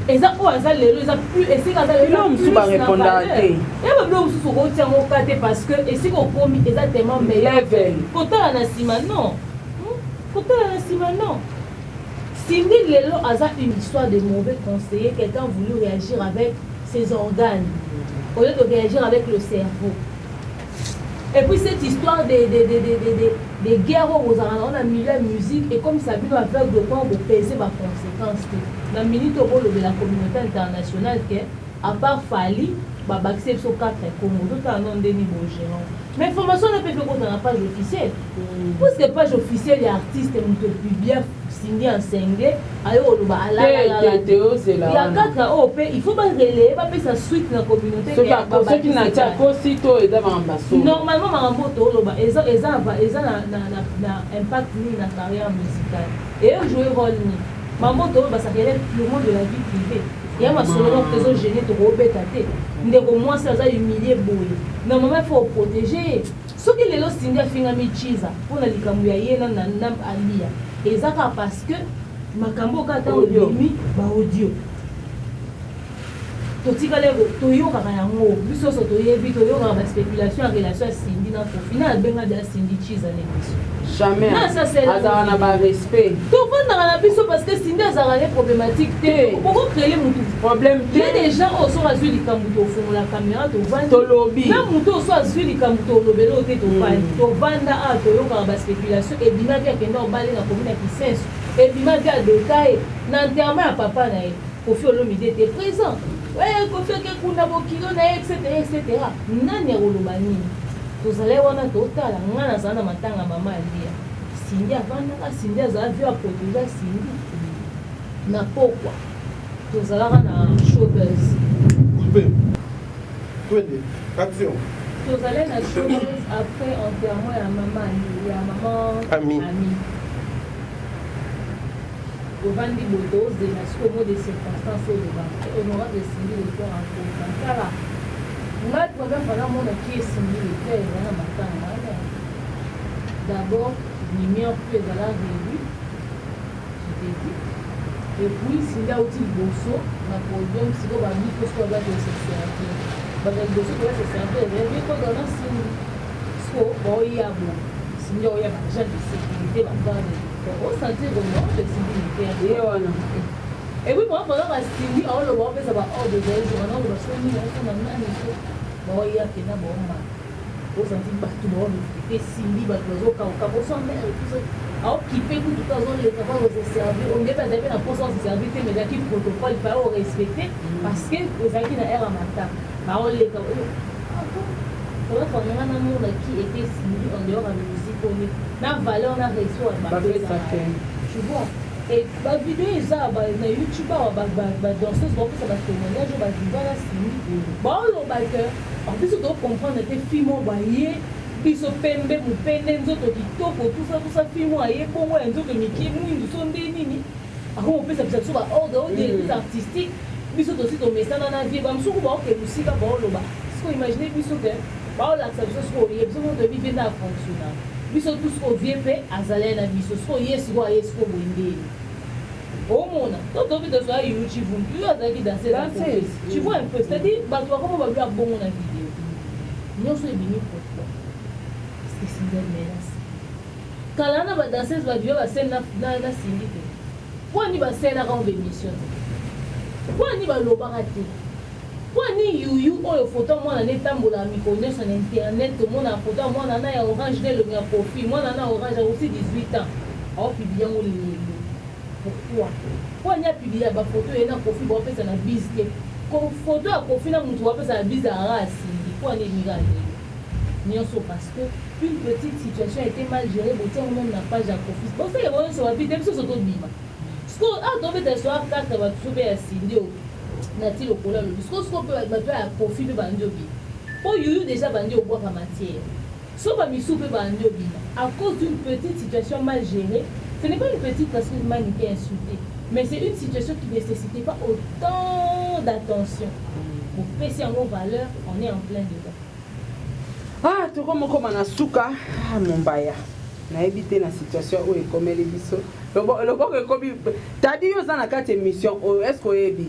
Eza oyo aza lelo, eza plus esika aza. Biloko mosusu barépondaka te. Eba biloko mosusu okotia yango ka te, parce que esika okomi eza tellement meilleur. Kotala na nsima, non. Kotala na nsima, non. Cindy lelo aza une histoire de mauvais conseiller. Quelqu'un voulu réagir avec ses organes au lieu de réagir avec le cerveau. Et puis cette histoire de guerre oyo bozalaka nango na milieu ya musique ekomisa bino aveugle mpo bopese baconséquence te. Na minute oyo bolobela communauté internationale ke à part Fally, babakisi biso 4 Congo, totala no ndeni bogérant. Mais information wana mpe ekota na page officielle, puisque page officielle ya artiste, moto epublia Cindy en singlet, ayo koloba alalalala ya 4 oyo mpe il faut barelayer, bapesa suite na communauté. Soki na tia kosi to eza makambo basolo. Normalement makambo tooloba eza na impact nini na carrière musicale, ejouer rôle nini? Makambo tooloba, ça relève purement de la vie privée ya masolo moko ezogêner. Tokobeta te. Ndeko mwasi aza humilie boye, normalement il faut protéger ye. Soki lelo Cindy afingami Chiza mpona likambo ya ye na Alia, eza kaka parce que makambo oyo kaka ntango ebimi baaudio, totikali toyokaka yango, biso nyonso toyebi, toyokaka baspéculation ya relation ya Cindy na Kofi na abenga bia Cindy Chiza na émission. Jamais, azalaka na barespect. Tovandaka na biso parce que Cindy azalaka ne problématique te, okocréer mutu problème te. Des gens oyo soki azwi likambo, tofongola caméra, tovandi. Tolobi. Na motu oyo so azwi likambo, tolobela oyo te. Tovandi, tovanda awa, toyokaka baspéculation. Ebimaki akenda obale na komi na Kisenso, ebimaki adota ye na enterrement ya papa na ye. Kofi Olomide était présent, Kofi ake kuna bokilo na ye, etc etc. Nani akoloba nini? Tozalaki wana, totala. Nga nazala na matanga mama Alia, Cindy avandaka, Cindy azala vieux aprotéger Cindy. Na pokwa tozalaka na Showbuzz. Tozalaki na Showbuzz après enterrement ya mama, ya mama Ami. Ami. Ovandi boye, tozela sikoyo mot de circonstance oloba honorable Cindy Le Cœur akoka. Tala ngai, première fois namonaki Cindy Le Cœur eza na matanga wana. D'abord lumière mpe ezala réduit, je te dis. Et puis Cindy auti liboso na podium, sikoyo bamiko sikoyo baza se servir, bato ya liboso koya se servir ezali kozala na Cindy. Siko baoya boye, Cindy oya, baagent de sécurité, bagarde du corps, osentir honorable Cindy Le Cœur ye wana. Et puis moi, pendant basindi aoloba, opesa baordre, ezali jour wana oloba so nini osona nani, so baoya kenda baomata. Osanti bato baorespecte Cindy, bato bazokauka boso mare tout aokipe kutu te, azoleka mpo ose servir. Ondebi azali mpe na mposa ose servir te, mais ezalaki protocole, fallait orespecte parce que ezalaki na aire ya matanga, baoleka. Nga namona qui était Cindy en dehors ya musique oyo na valeur na respect ya bato, tu vois. Et bavideo eza na YouTube awa, badanseuse baopesa batémoignage oyo baviva na Cindy, baoloba ke biso tocomprendre te, fille moko baye biso pembe, mopende, nzoto kitoko, tusa tusa, fille moko aye bongo ya nzoto mike, mwindu, so nde nini akomopesa bisa biso baordre oyo directrice artistique. Biso tosi tomesana na vie, bamosuku baoke mosika, baoloba siko imagine biso ke baolakisa biso siko oye biso moko toyebi vie nde afonctionna biso tu, siko vie mpe azalai na biso, siko ye siko aye siko boye ndeni omona to tobi tozwa yuchi vumbi oyo azalaki danseuse, tu vois un peu. C'est-à-dire bato bakoma babilo bongo na video nyonso ebimi. Pourquoi? Parce que Cindy menace kala na badanseuse bavio basene na Cindy te. Mpo ani basalelaka ngo bémission te? Mpo ani balobaka te? Mpo ani yuyu oyo foto ya mwana na etambolaka mikolo nyonso na internet? Tomonaka foto ya mwana na ya orange na elongi ya Kofi, mwana na orange akosi 18 ans, aopublie yango lelo. Pourquoi? Mpo ani apublie bafoto ye na Kofi baopesa na bise te? Foto ya Kofi na motu baopesa na bise ara a Cindy, mpo ani emika lelo nyonso? Parce que une petite situation a été mal gérée. Botiango même na page ya Kofi, bosala bango nyonso babi te, biso so tobima siko awa tobeta so akarte bato so mpe ya Cindy oyo nati lokola alobi siko siko mpe bato ya Kofi mpe bandi obima, mpo yuyu déjà bandi obwaka matière, so bamisu mpe bandi obima à cause d'une petite situation mal gérée. Ce n'est pas une petite, parce que man était insulté, mais c'est une situation qui ne nécessitait pas autant d'attention. Bopesi yango valeur, on est en plein dedans. Ah, tokomokoma na suka. Ah, mombaya, nayebi te na situation oyo ekomeli biso. Loboko ekomi tadi. Yo oza na kati émission oyo, est ce que oyebi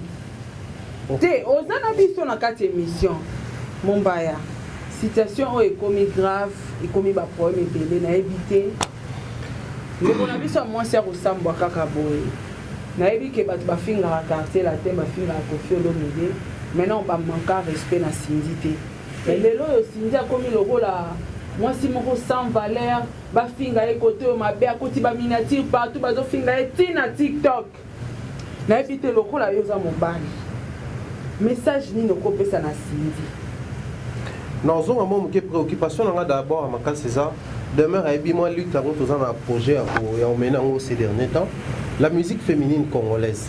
te oza na biso na kati émission? Mombaya, situation oyo ekomi grave, ekomi baproblème ebele. Nayebi te, ndeko na biso ya mwasi ya kosambwa kaka boye. Nayebi ke bato bafingaka Quartier Latin, bafingaka Kofi Olomide, maintenant bamanka respect na Cindy te. Mais lelo oyo Cindy akomi lokola mwasi moko sans valeur. Bafinga ye kote oyo mabe, akoti baminiature partout, bazofinga ye ntina TikTok. Nayebi te, lokola yo oza mobali, message nini okopesa na Cindy? Nazonga mwa moke. Préoccupation na nga d'abord ya makasi eza demeure ayebi mwa lutte yango toza na projet ya omena yango ces derniers temps, la musique féminine congolaise.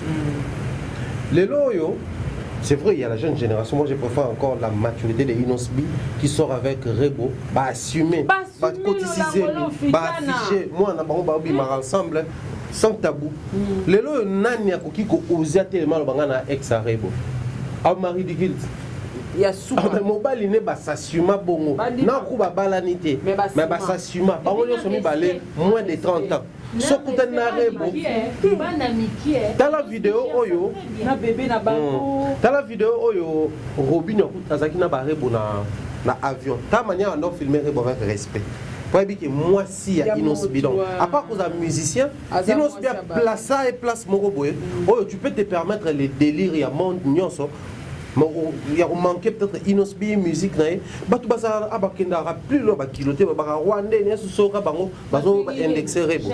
Lelo oyo, c'est vrai, il y a la jeune génération. Moi, je préfère encore la maturité de Innoss'B qui sort avec Rebo, bah assumer, bah cotiser, bah afficher. Moi, on a bango bah ensemble sans tabou. Lelo nani akoki ko oser tellement le banga na ex à Rebo. Ah, Marie du Guild. Ya suka. Ah, mobali ne basasuma bongo naku babalani te, mais basasuma bango nyonso mibale moins de 30 ans. Soki otali na Rebo, tala video oyo. Na bebe na bango. Tala video oyo Robin azalaki na barebo na avion. Ta manière ando filmer Rebo avec respect, po ayebi ke mwasi ya Innoss'B, donc à part kozala musicien, Innoss'B aplaça ye place moko boye oyo tu peux te permettre les délires ya monde nyonso ya komanke peut-être Innoss'B musique na ye. Bato bazala bakendaka plus loin, bakilo te, babaka rwandais nyonso soka bango bazo indexe Rebo.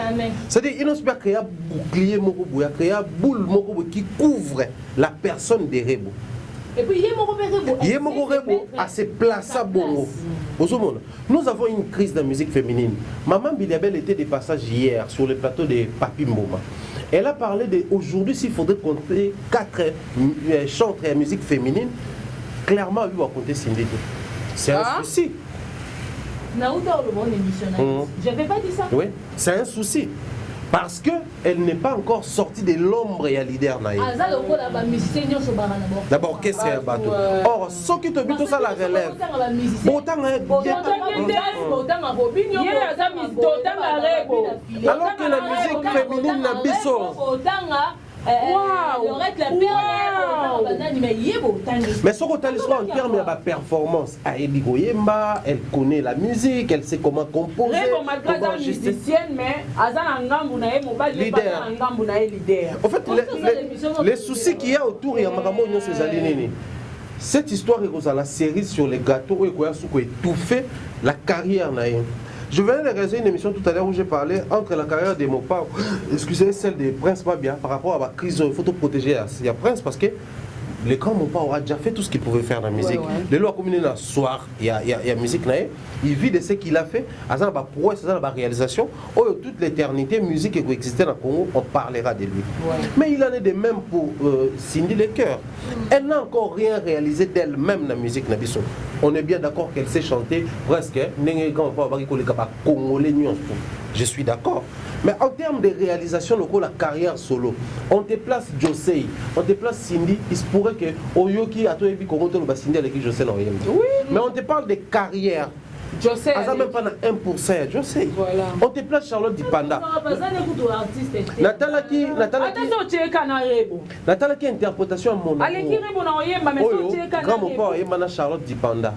C'est-à-dire Innoss'B acréa bouclier moko boye, acréa boule moko boye qui couvre la personne de Rebo. Et puis ye moko mpe Rebo. Ye moko Rebo ase plaça bongo. Ozomona, nous avons une crise de la musique féminine. Maman Biliabel était de passage hier sur le plateau de Papi Mboma. Elle a parlé de aujourd'hui, s'il faudrait compter quatre chanteurs de musique féminine, clairement lui va compter Cindy. C'est un souci. Nauta oloba en émission na. J'avais pas dit ça. Oui, c'est un souci. Parce que elle n'est pas encore sortie de l'ombre ya leader na ye. Aza lokola bamusicien nyonso baka na D'abord orchestre ya bato. Or soki tobi tosala relève, botanga botanga Robinio. Ye aza totanga Rebo. Alors que la musique féminine na biso botanga Lorette la Perle, banani, mais ye botangi. Mais soki otali soko en terme ya baperformance, ayebi koyemba, elle connaît la musique, elle sait comment composer. Rebo, malgré comment aza ajuster. musicienne, mais aza na ngambu na ye mobali, ye mpe Leader. aza na ngambu na ye leader. En fait, les soucis qu'il y a autour ya makambo nyonso ezali nini? Cette histoire ekozala cerise sur le gâteau oyo ekoya su ko étouffer la carrière na ye. Je venais de réaliser une émission tout à l'heure où j'ai parlé entre la carrière de Mopao, excusez, celle de Prince Babia par rapport à la crise, il faut te protéger. Il y a Prince parce que le grand Mopao a déjà fait tout ce qu'il pouvait faire dans la musique. Lelo akomi na soir, il y a musique na ye. Il vit de ce qu'il a fait, aza na ba prouesse, aza na ba réalisation. Oyo toute l'éternité, musique existait dans le Congo, on parlera de lui. Mais il en est de même pour Cindy Le Cœur. Elle n'a encore rien réalisé d'elle-même dans la musique na biso. On est bien d'accord qu'elle sait chanter presque. Ndenge grand Mopao abaki koleka ba Congolais nyonso. Je suis d'accord. Mais en termes de réalisation, la carrière solo, on te place Josey, on te place Cindy, il se pourrait que oyoki atoyebi Congo to Cindy avec Josey na oyemba. Mais on te parle de carrière. Josey aza même pas na 1% ya Josey. Voilà. On te place Charlotte Dipanda. Baza ne kutu artiste te. Natalaki Ata so otieka na Rebo. Natalaki interprétation ya mon Aleki Rebo na oyemba, mais so oyo otieka na grand Rebo. Mopao ayemba na Charlotte Dipanda.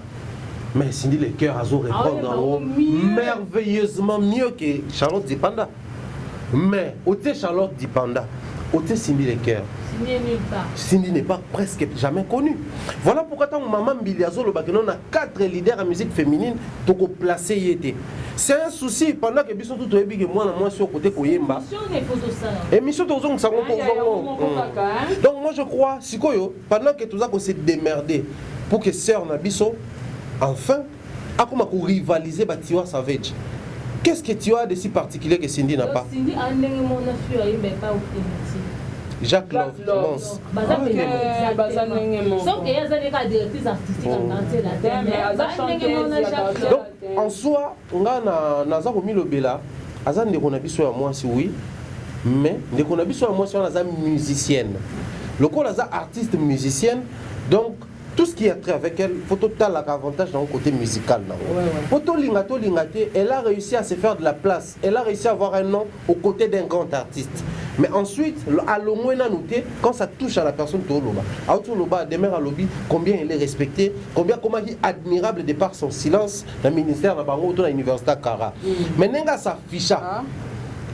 Mais Cindy Le Cœur azo répondre Ah en haut merveilleusement mieux que Charlotte Dipanda. Mais otie Charlotte Dipanda, otie Cindy Le Cœur. Cindy est nulle part. Cindy n'est pas presque jamais connue. Voilà pourquoi tant Maman Mbili azoloba que on a quatre leaders en musique féminine toko placer ye te. C'est un souci pendant que biso tout toyebi que moi na moi sur côté koyemba. Émission ne faut tosala. Émission tozongisa ngo Ah, ya, yango moko kaka, hein. Donc moi je crois sikoyo pendant que toza ko se démerder pour que sœur na biso enfin akoma ko rivaliser ba Tiwa Savage. Qu'est-ce que tu as de si particulier que Cindy n'a pas? Cindy a ndenge mona fio ayemba epa Primiti. Jacques Love, Love. Mons. Baza Ok, pene baza ndenge moko. Sauf que ye aza ndenge directrice artistique en quartier latin. Te, mais aza Baza ndenge mona chanteuse ya Jacques quartier Love. Donc en soi nga na naza komilobela, aza ndeko na biso ya mwasi, oui, mais ndeko na biso ya mwasi wana aza musicienne, lokola aza artiste musicienne, donc tout ce qui a trait avec elle, faut totalaka avantage dans le côté musical nango. Po tolinga tolinga te, elle a réussi à se faire de la place, elle a réussi à avoir un nom aux côtés d'un grand artiste. Mais ensuite alongwe nanu te. Quand ça touche à la personne, toloba auti oloba Demer alobi combien il est respecté, combien comment il est admirable de par son silence na ministère na bango to na université Kara. Mais ndenge asafisha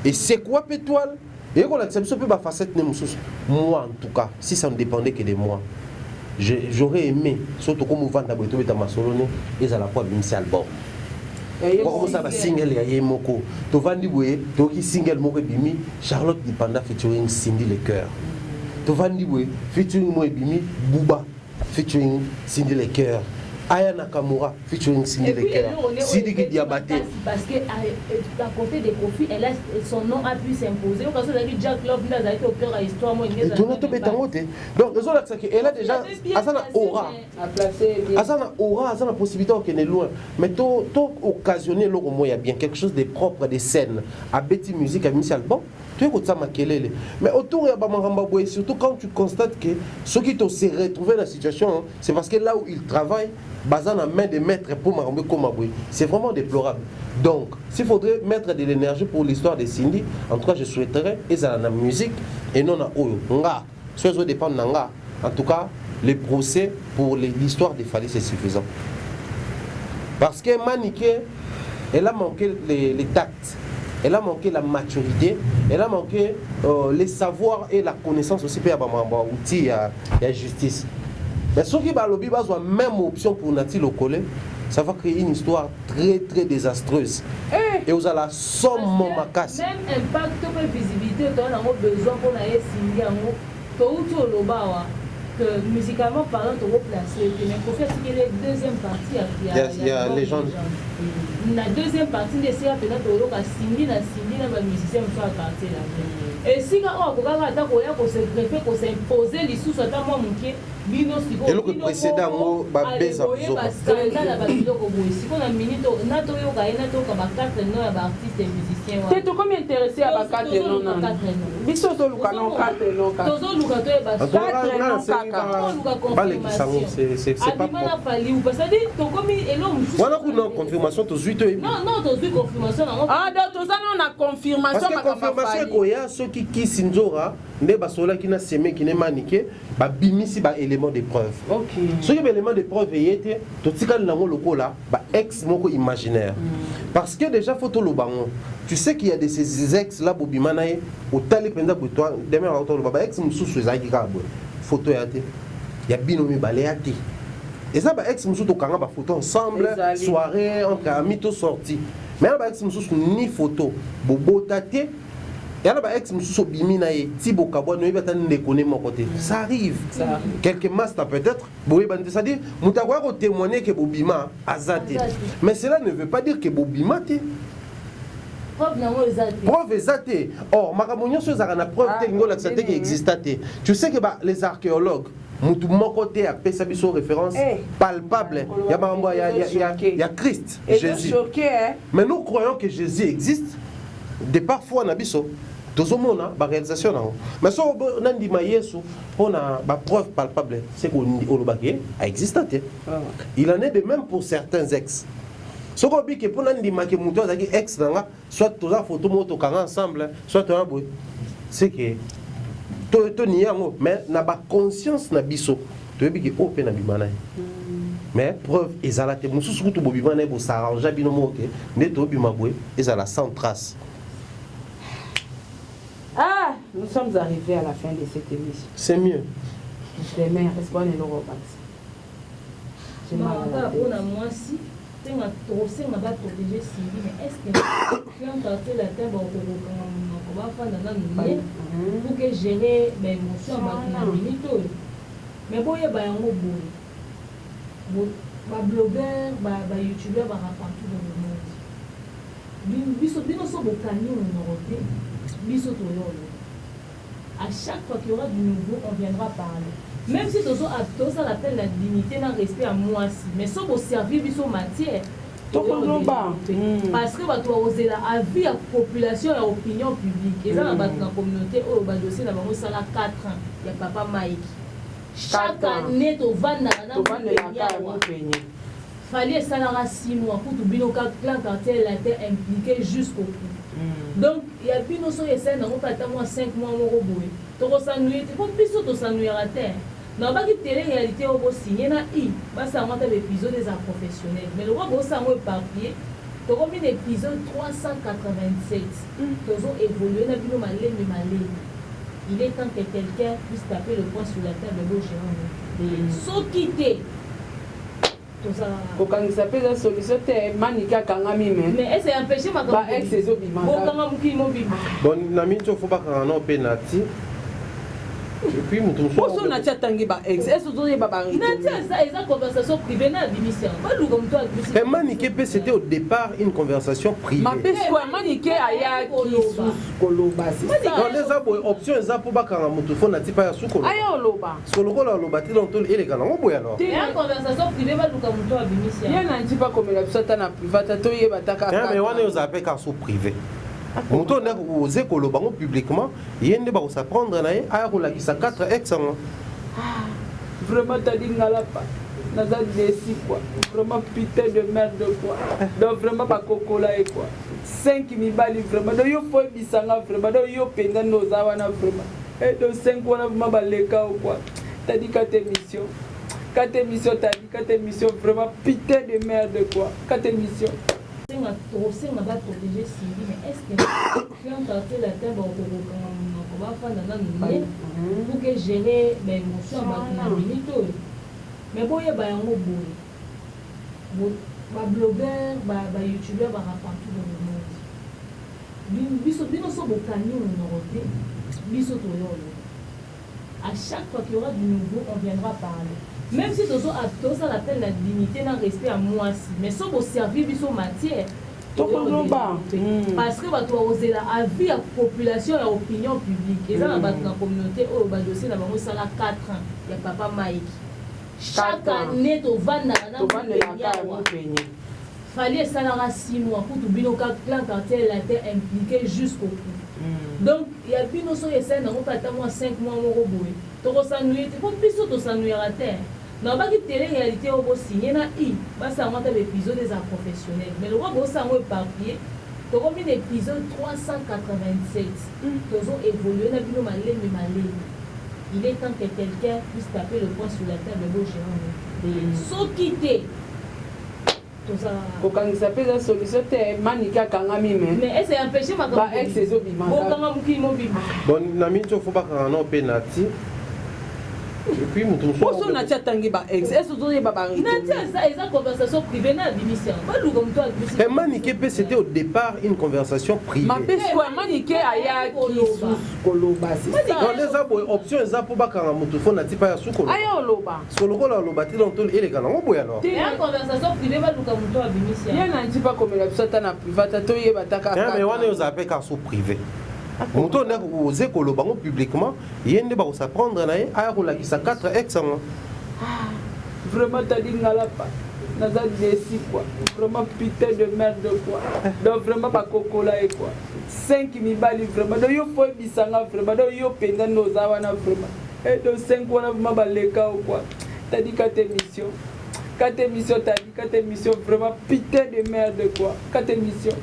et c'est quoi mpe toile ekolakisa biso mpe bafacette ne mosusu. Moi en tout cas, si ça ne dépendait que de moi, j'aurais aimé so tokomovanda boye, tobeta masolo ne ezala po abimisi album, bakomosala basingle ya ye moko. Tovandi boye, toyoki single moko ebimi, Charlotte Dipanda featuring Cindy Le Cœur. Tovandi boye, featuring moko ebimi, Buba featuring Cindy Le Cœur, Aya Nakamura featuring Cindy Et Le puis, Cœur, eloko nde oyo Sidiki ebeti Diabaté. makasi, parce que à côté de Kofi, elle a, son nom a pu s'imposer. Okaso ezalaki Jack Love nde azalaki au cœur ya histoire mo enge. Etona tobeta yango te. Donc ezolakisaki elle a déjà aza na aura, aza na aura, aza na possibilité okende loin. Mais to occasionner eloko moko ya bien, quelque chose de propre, de scène, abeti musique, abimisi album, toye kotia makelele. Mais autour ya bamakambo ya boye, surtout quand tu constates que soki to se retrouver na situation, c'est parce que là où il travaille, baza na main de maître pour makambo ekoma boye, c'est vraiment déplorable. Donc s'il faudrait mettre de l'énergie pour l'histoire de Cindy, en tout cas je souhaiterais ezala na musique et non na oyo nga so ezodépendre na nga. En tout cas, le procès pour l'histoire de Fally, c'est suffisant, parce que Manike, elle a manqué les tacts, elle a manqué la maturité, elle a manqué les savoirs et la connaissance aussi mpe ya bamambo outil ya justice. Mais soki balobi bazwa même option pour Nati Lokole, ça va créer une histoire très très désastreuse et ozala somo makasi. Même impact to mpe visibilité toza nango besoin mpona ye Cindy yango touti oloba awa que musicalement parlant tokoplace te, mais Kofi atikeli deuxième partie Ya légende. Na deuxième partie nde esika mpenza toyoka Cindy na Cindy na bamusicien mosusu ya quartier la, esika oyo akokaka ata koya kose greffer, kos'impose lisusu ata mwa moke. Bino sikoyo Eloko précédent yango, babeza buzoba. Scandale ya babiloko boye sikoyo na minute na toyoka ye na toyoka ba quatre nom ya baartiste musicien. Te, tokomi intéressé ya ba quatre noms nanu. Biso toluka no quatre noms kaka. Tozoluka toyeba. En tout cas, Quatre nga noms nasengi kaka. Tozoluka balekisa yango, c'est pas abima na propre. Fally ou c'est-à-dire tokomi elo mosusu. Wana kuna confirmation tozwi toyebi. Non, tozwi confirmation nango. Ah, donc toza nano na confirmation. Parce que Makambo confirmation Fally. ekoya soki kisi nzora nde basololaki na semeki ne Manike, babimisi baélément de preuve. Soki baélément de preuve eye te, totikali nango lokola baex moko imaginaire. Parce que déjà faut toloba ngo, tu sais qu'il y a de ces ex là bobima na ye, otali mpenza boye toi demer, toloba baex mosusu ezalaki kaka boye, photo ya te, ya bino mibale ya te. Eza ba ex mosusu tokanga ba photo ensemble, Ezali. Soirée entre amis to sorti. Mais na ba ex mosusu ni photo, bobota te. Ya na ba ex mosusu obimi na ye, ti bokabwani oyebi ata ndeko ne moko te. Ça arrive. Ça arrive. Quelques masters peut-être, boyebani te. C'est-à-dire, moto akoya kotémoigner que bobima aza te. Aza te. Mais cela ne veut pas dire que bobima te. Preuve nango eza te. Preuve eza te. Or makambo nyonso ezalaka na preuve te, Ah, elingi olakisa te ke ndenge. exista te. Tu sais que ba, les archéologues, mutu moko te apesa biso référence Eh. palpable ya makambo ya Christ Jésus. Ezochoquer, eh. Mais nous croyons que Jésus existe de parfois na biso tozomona baréalisation nango. Mais so nandima Yesu mpona bapreuve palpable, c'est olobaki aexista te. Il en est de même pour certains ex. Soki obiki mpo nandimaki moto azalaki ex na nga, soit toza photo moko tokanga ensemble, soit toza boye, c'est que toniye yango. Mais na baconscience na biso toyebi ke oyo mpe na bima na ye, mais preuve ezala te. Mosusu kutu bobima na ye, bosarrange bino moko ke nde tobima boye, ezala sans trace. Ah, nous sommes arrivés à la fin de cette émission. C'est mieux. Demain, est-ce qu'on est le Robax? J'ai mal à la Kaka tête. mpona mwasi tenga tokosenga baprotéger Cindy, mais est ce que clan Quartier Latin bakokokanga monoko, bafanda nanu ye pour que gérer baémotion ya bato na minute oyo? Mais boyeba yango boye, bablogueur, bayoutubeur baka partout dans le monde. Biso bino so bokangi monoko te, biso toyolo. À chaque fois qu'il y aura du nouveau, on viendra parler, même si tozosala appel na dignité na respect ya mwasi. Mais so boservir biso matière, Tokoloba. Parce que bato bakozela avis ya population, ya opinion publique. Eza na bato na communauté oyo badossier na bango esala 4 ans ya papa Mike. Chaque 4 ans. année tovandaka na Tovandelaka awa. mopenye. Fally esalaka 6 mois kutu, bino clan Quartier Latin impliqué jusqu'au cou. Donc ya bino soki esali nango mpe ata mwa 5 mois moko boye, tokosanuye te, mpo biso tosanuyaka te. Nalobaki télé réalité oyo bosigne na i basala yango ata baépisode eza professionnel, mais lokwa bosala yango éparpillé. Tokomi na épisode 387, tozo évolue na bino malembe malembe. Il est temps que quelqu'un puisse taper le poing sur la table, bogérer soki te tozalaka. Kokangisa mpe eza solution te. Manike akangami, me Mais ese empêche makambo. Ba ex ezobima. Bokanga mokili mobimba. Bon, na miniti oyo fo bakanga nao mpe na ti et puis moto Poso nati atangi ba ex, ese ozoyeba ba Nati eza conversation privée na abimisi yango, baluka moto abimisi. Mais Manike mpe, c'était au départ une conversation privée. Mabe sikoyo Manike ayaki susu koloba, c'est ça. Non, eza boye, option eza mpo bakanga moto, fo na ti mpa ya su koloba. Aya oloba. Parce que lokola aloba te, donc eleka nango boye alors. Eya conversation privée, baluka moto abimisi Ye yango. na nti bakomela biso ata na privé, ata toyeba ata Hein, mais wana kaka. ozala mpe kaka so privé, moto nde oze koloba ngo publiquement, ye nde bakosaprendre na ye aya kolakisa 4 ex yango. Vraiment, tadi ngalapa naza déçu quoi. Vraiment, putain de merde quoi. Donc vraiment bakokola ye quoi, 5 mibali vraiment. Donc yo fo oyebisanga vraiment, donc yo mpenza nde oza wana vraiment. Eh, donc 5 wana vraiment baleka o quoi. Tadi kata émission, kata émission, tadi kata émission. Vraiment, putain de merde quoi, kata émission. Tokosenga baprotéger Cindy, mais est ce que clan Quartier Latin bakokokanga monoko, bafanda nanu ye pour que gérer baémotion ya bato na minute oyo? Mais boyeba yango boye, bablogueur, bayoutubeur baka partout dans le monde. Biso bino so bokangi monoko te, biso toyolo. À chaque fois qu'il y aura du nouveau, on viendra parler, même si tozosala appel na dignité na respect ya mwasi. Mais so boservir biso matière, Tokoloba. Parce que bato bakozela avis ya population, ya opinion publique. Eza na bato na communauté oyo badossier na bango esala 4 ans ya papa Mike. Chaque 4 ans. année tovandaka na Tovandelaka awa. mopenye. Fally esalaka 6 mois kutu, bino clan Quartier Latin impliqué jusqu'au cou. Donc ya bino soki esali nango mpe ata mwa 5 mois moko boye, tokosanuye te, mpo biso tosanuyaka te. Nalobaki télé réalité oyo bosigne na i basala yango ata baépisode eza professionnel, mais lokwa bosala yango éparpillé. Tokomi na épisode 387, tozo évolue na bino malembe malembe. Il est temps que quelqu'un puisse taper le poing sur la table, bogérer soki te tozalaka. Kokangisa mpe eza solution te. Manike akangami, me Mais ese empêche makambo. Ba ex ezobima. Bokanga mokili mobimba. Bon, na miniti oyo fo bakanga nao mpe na ti. Et puis moto mosusu Poso Nati atangi ba ex, est-ce ozoyeba ba Nati aza eza conversation privée na abimisi yango. Baluka moto abimisi. Mais Manike pe c'était au départ une conversation privée. Mabe sikoyo Manike ayaki susu koloba c'est ça. Non, eza boye option eza mpo bakanga moto fo Nati pa ya su koloba. Aya oloba. Siko lokola aloba te donc eleka nango boye alors. Eya conversation privée baluka moto abimisi yango. Ye Nati pa komela biso ata na privé ata toyeba ata kaka. Mais wana ozala pe kaka so privé. Moto nde oze koloba ngo publiquement ye nde bakosaprendre na ye aya kolakisa 4 ex yango. Vraiment tadi ngalapa naza desi quoi, vraiment putain de merde quoi, donc vraiment bakokola ye quoi, 5 mibali vraiment, donc yo fo ebisanga vraiment, donc yo mpenza nde oza wana vraiment, et donc 5 wana vraiment baleka yo quoi. Tadi kata émission, kata émission, tadi kata émission, vraiment putain de merde quoi, kata émission.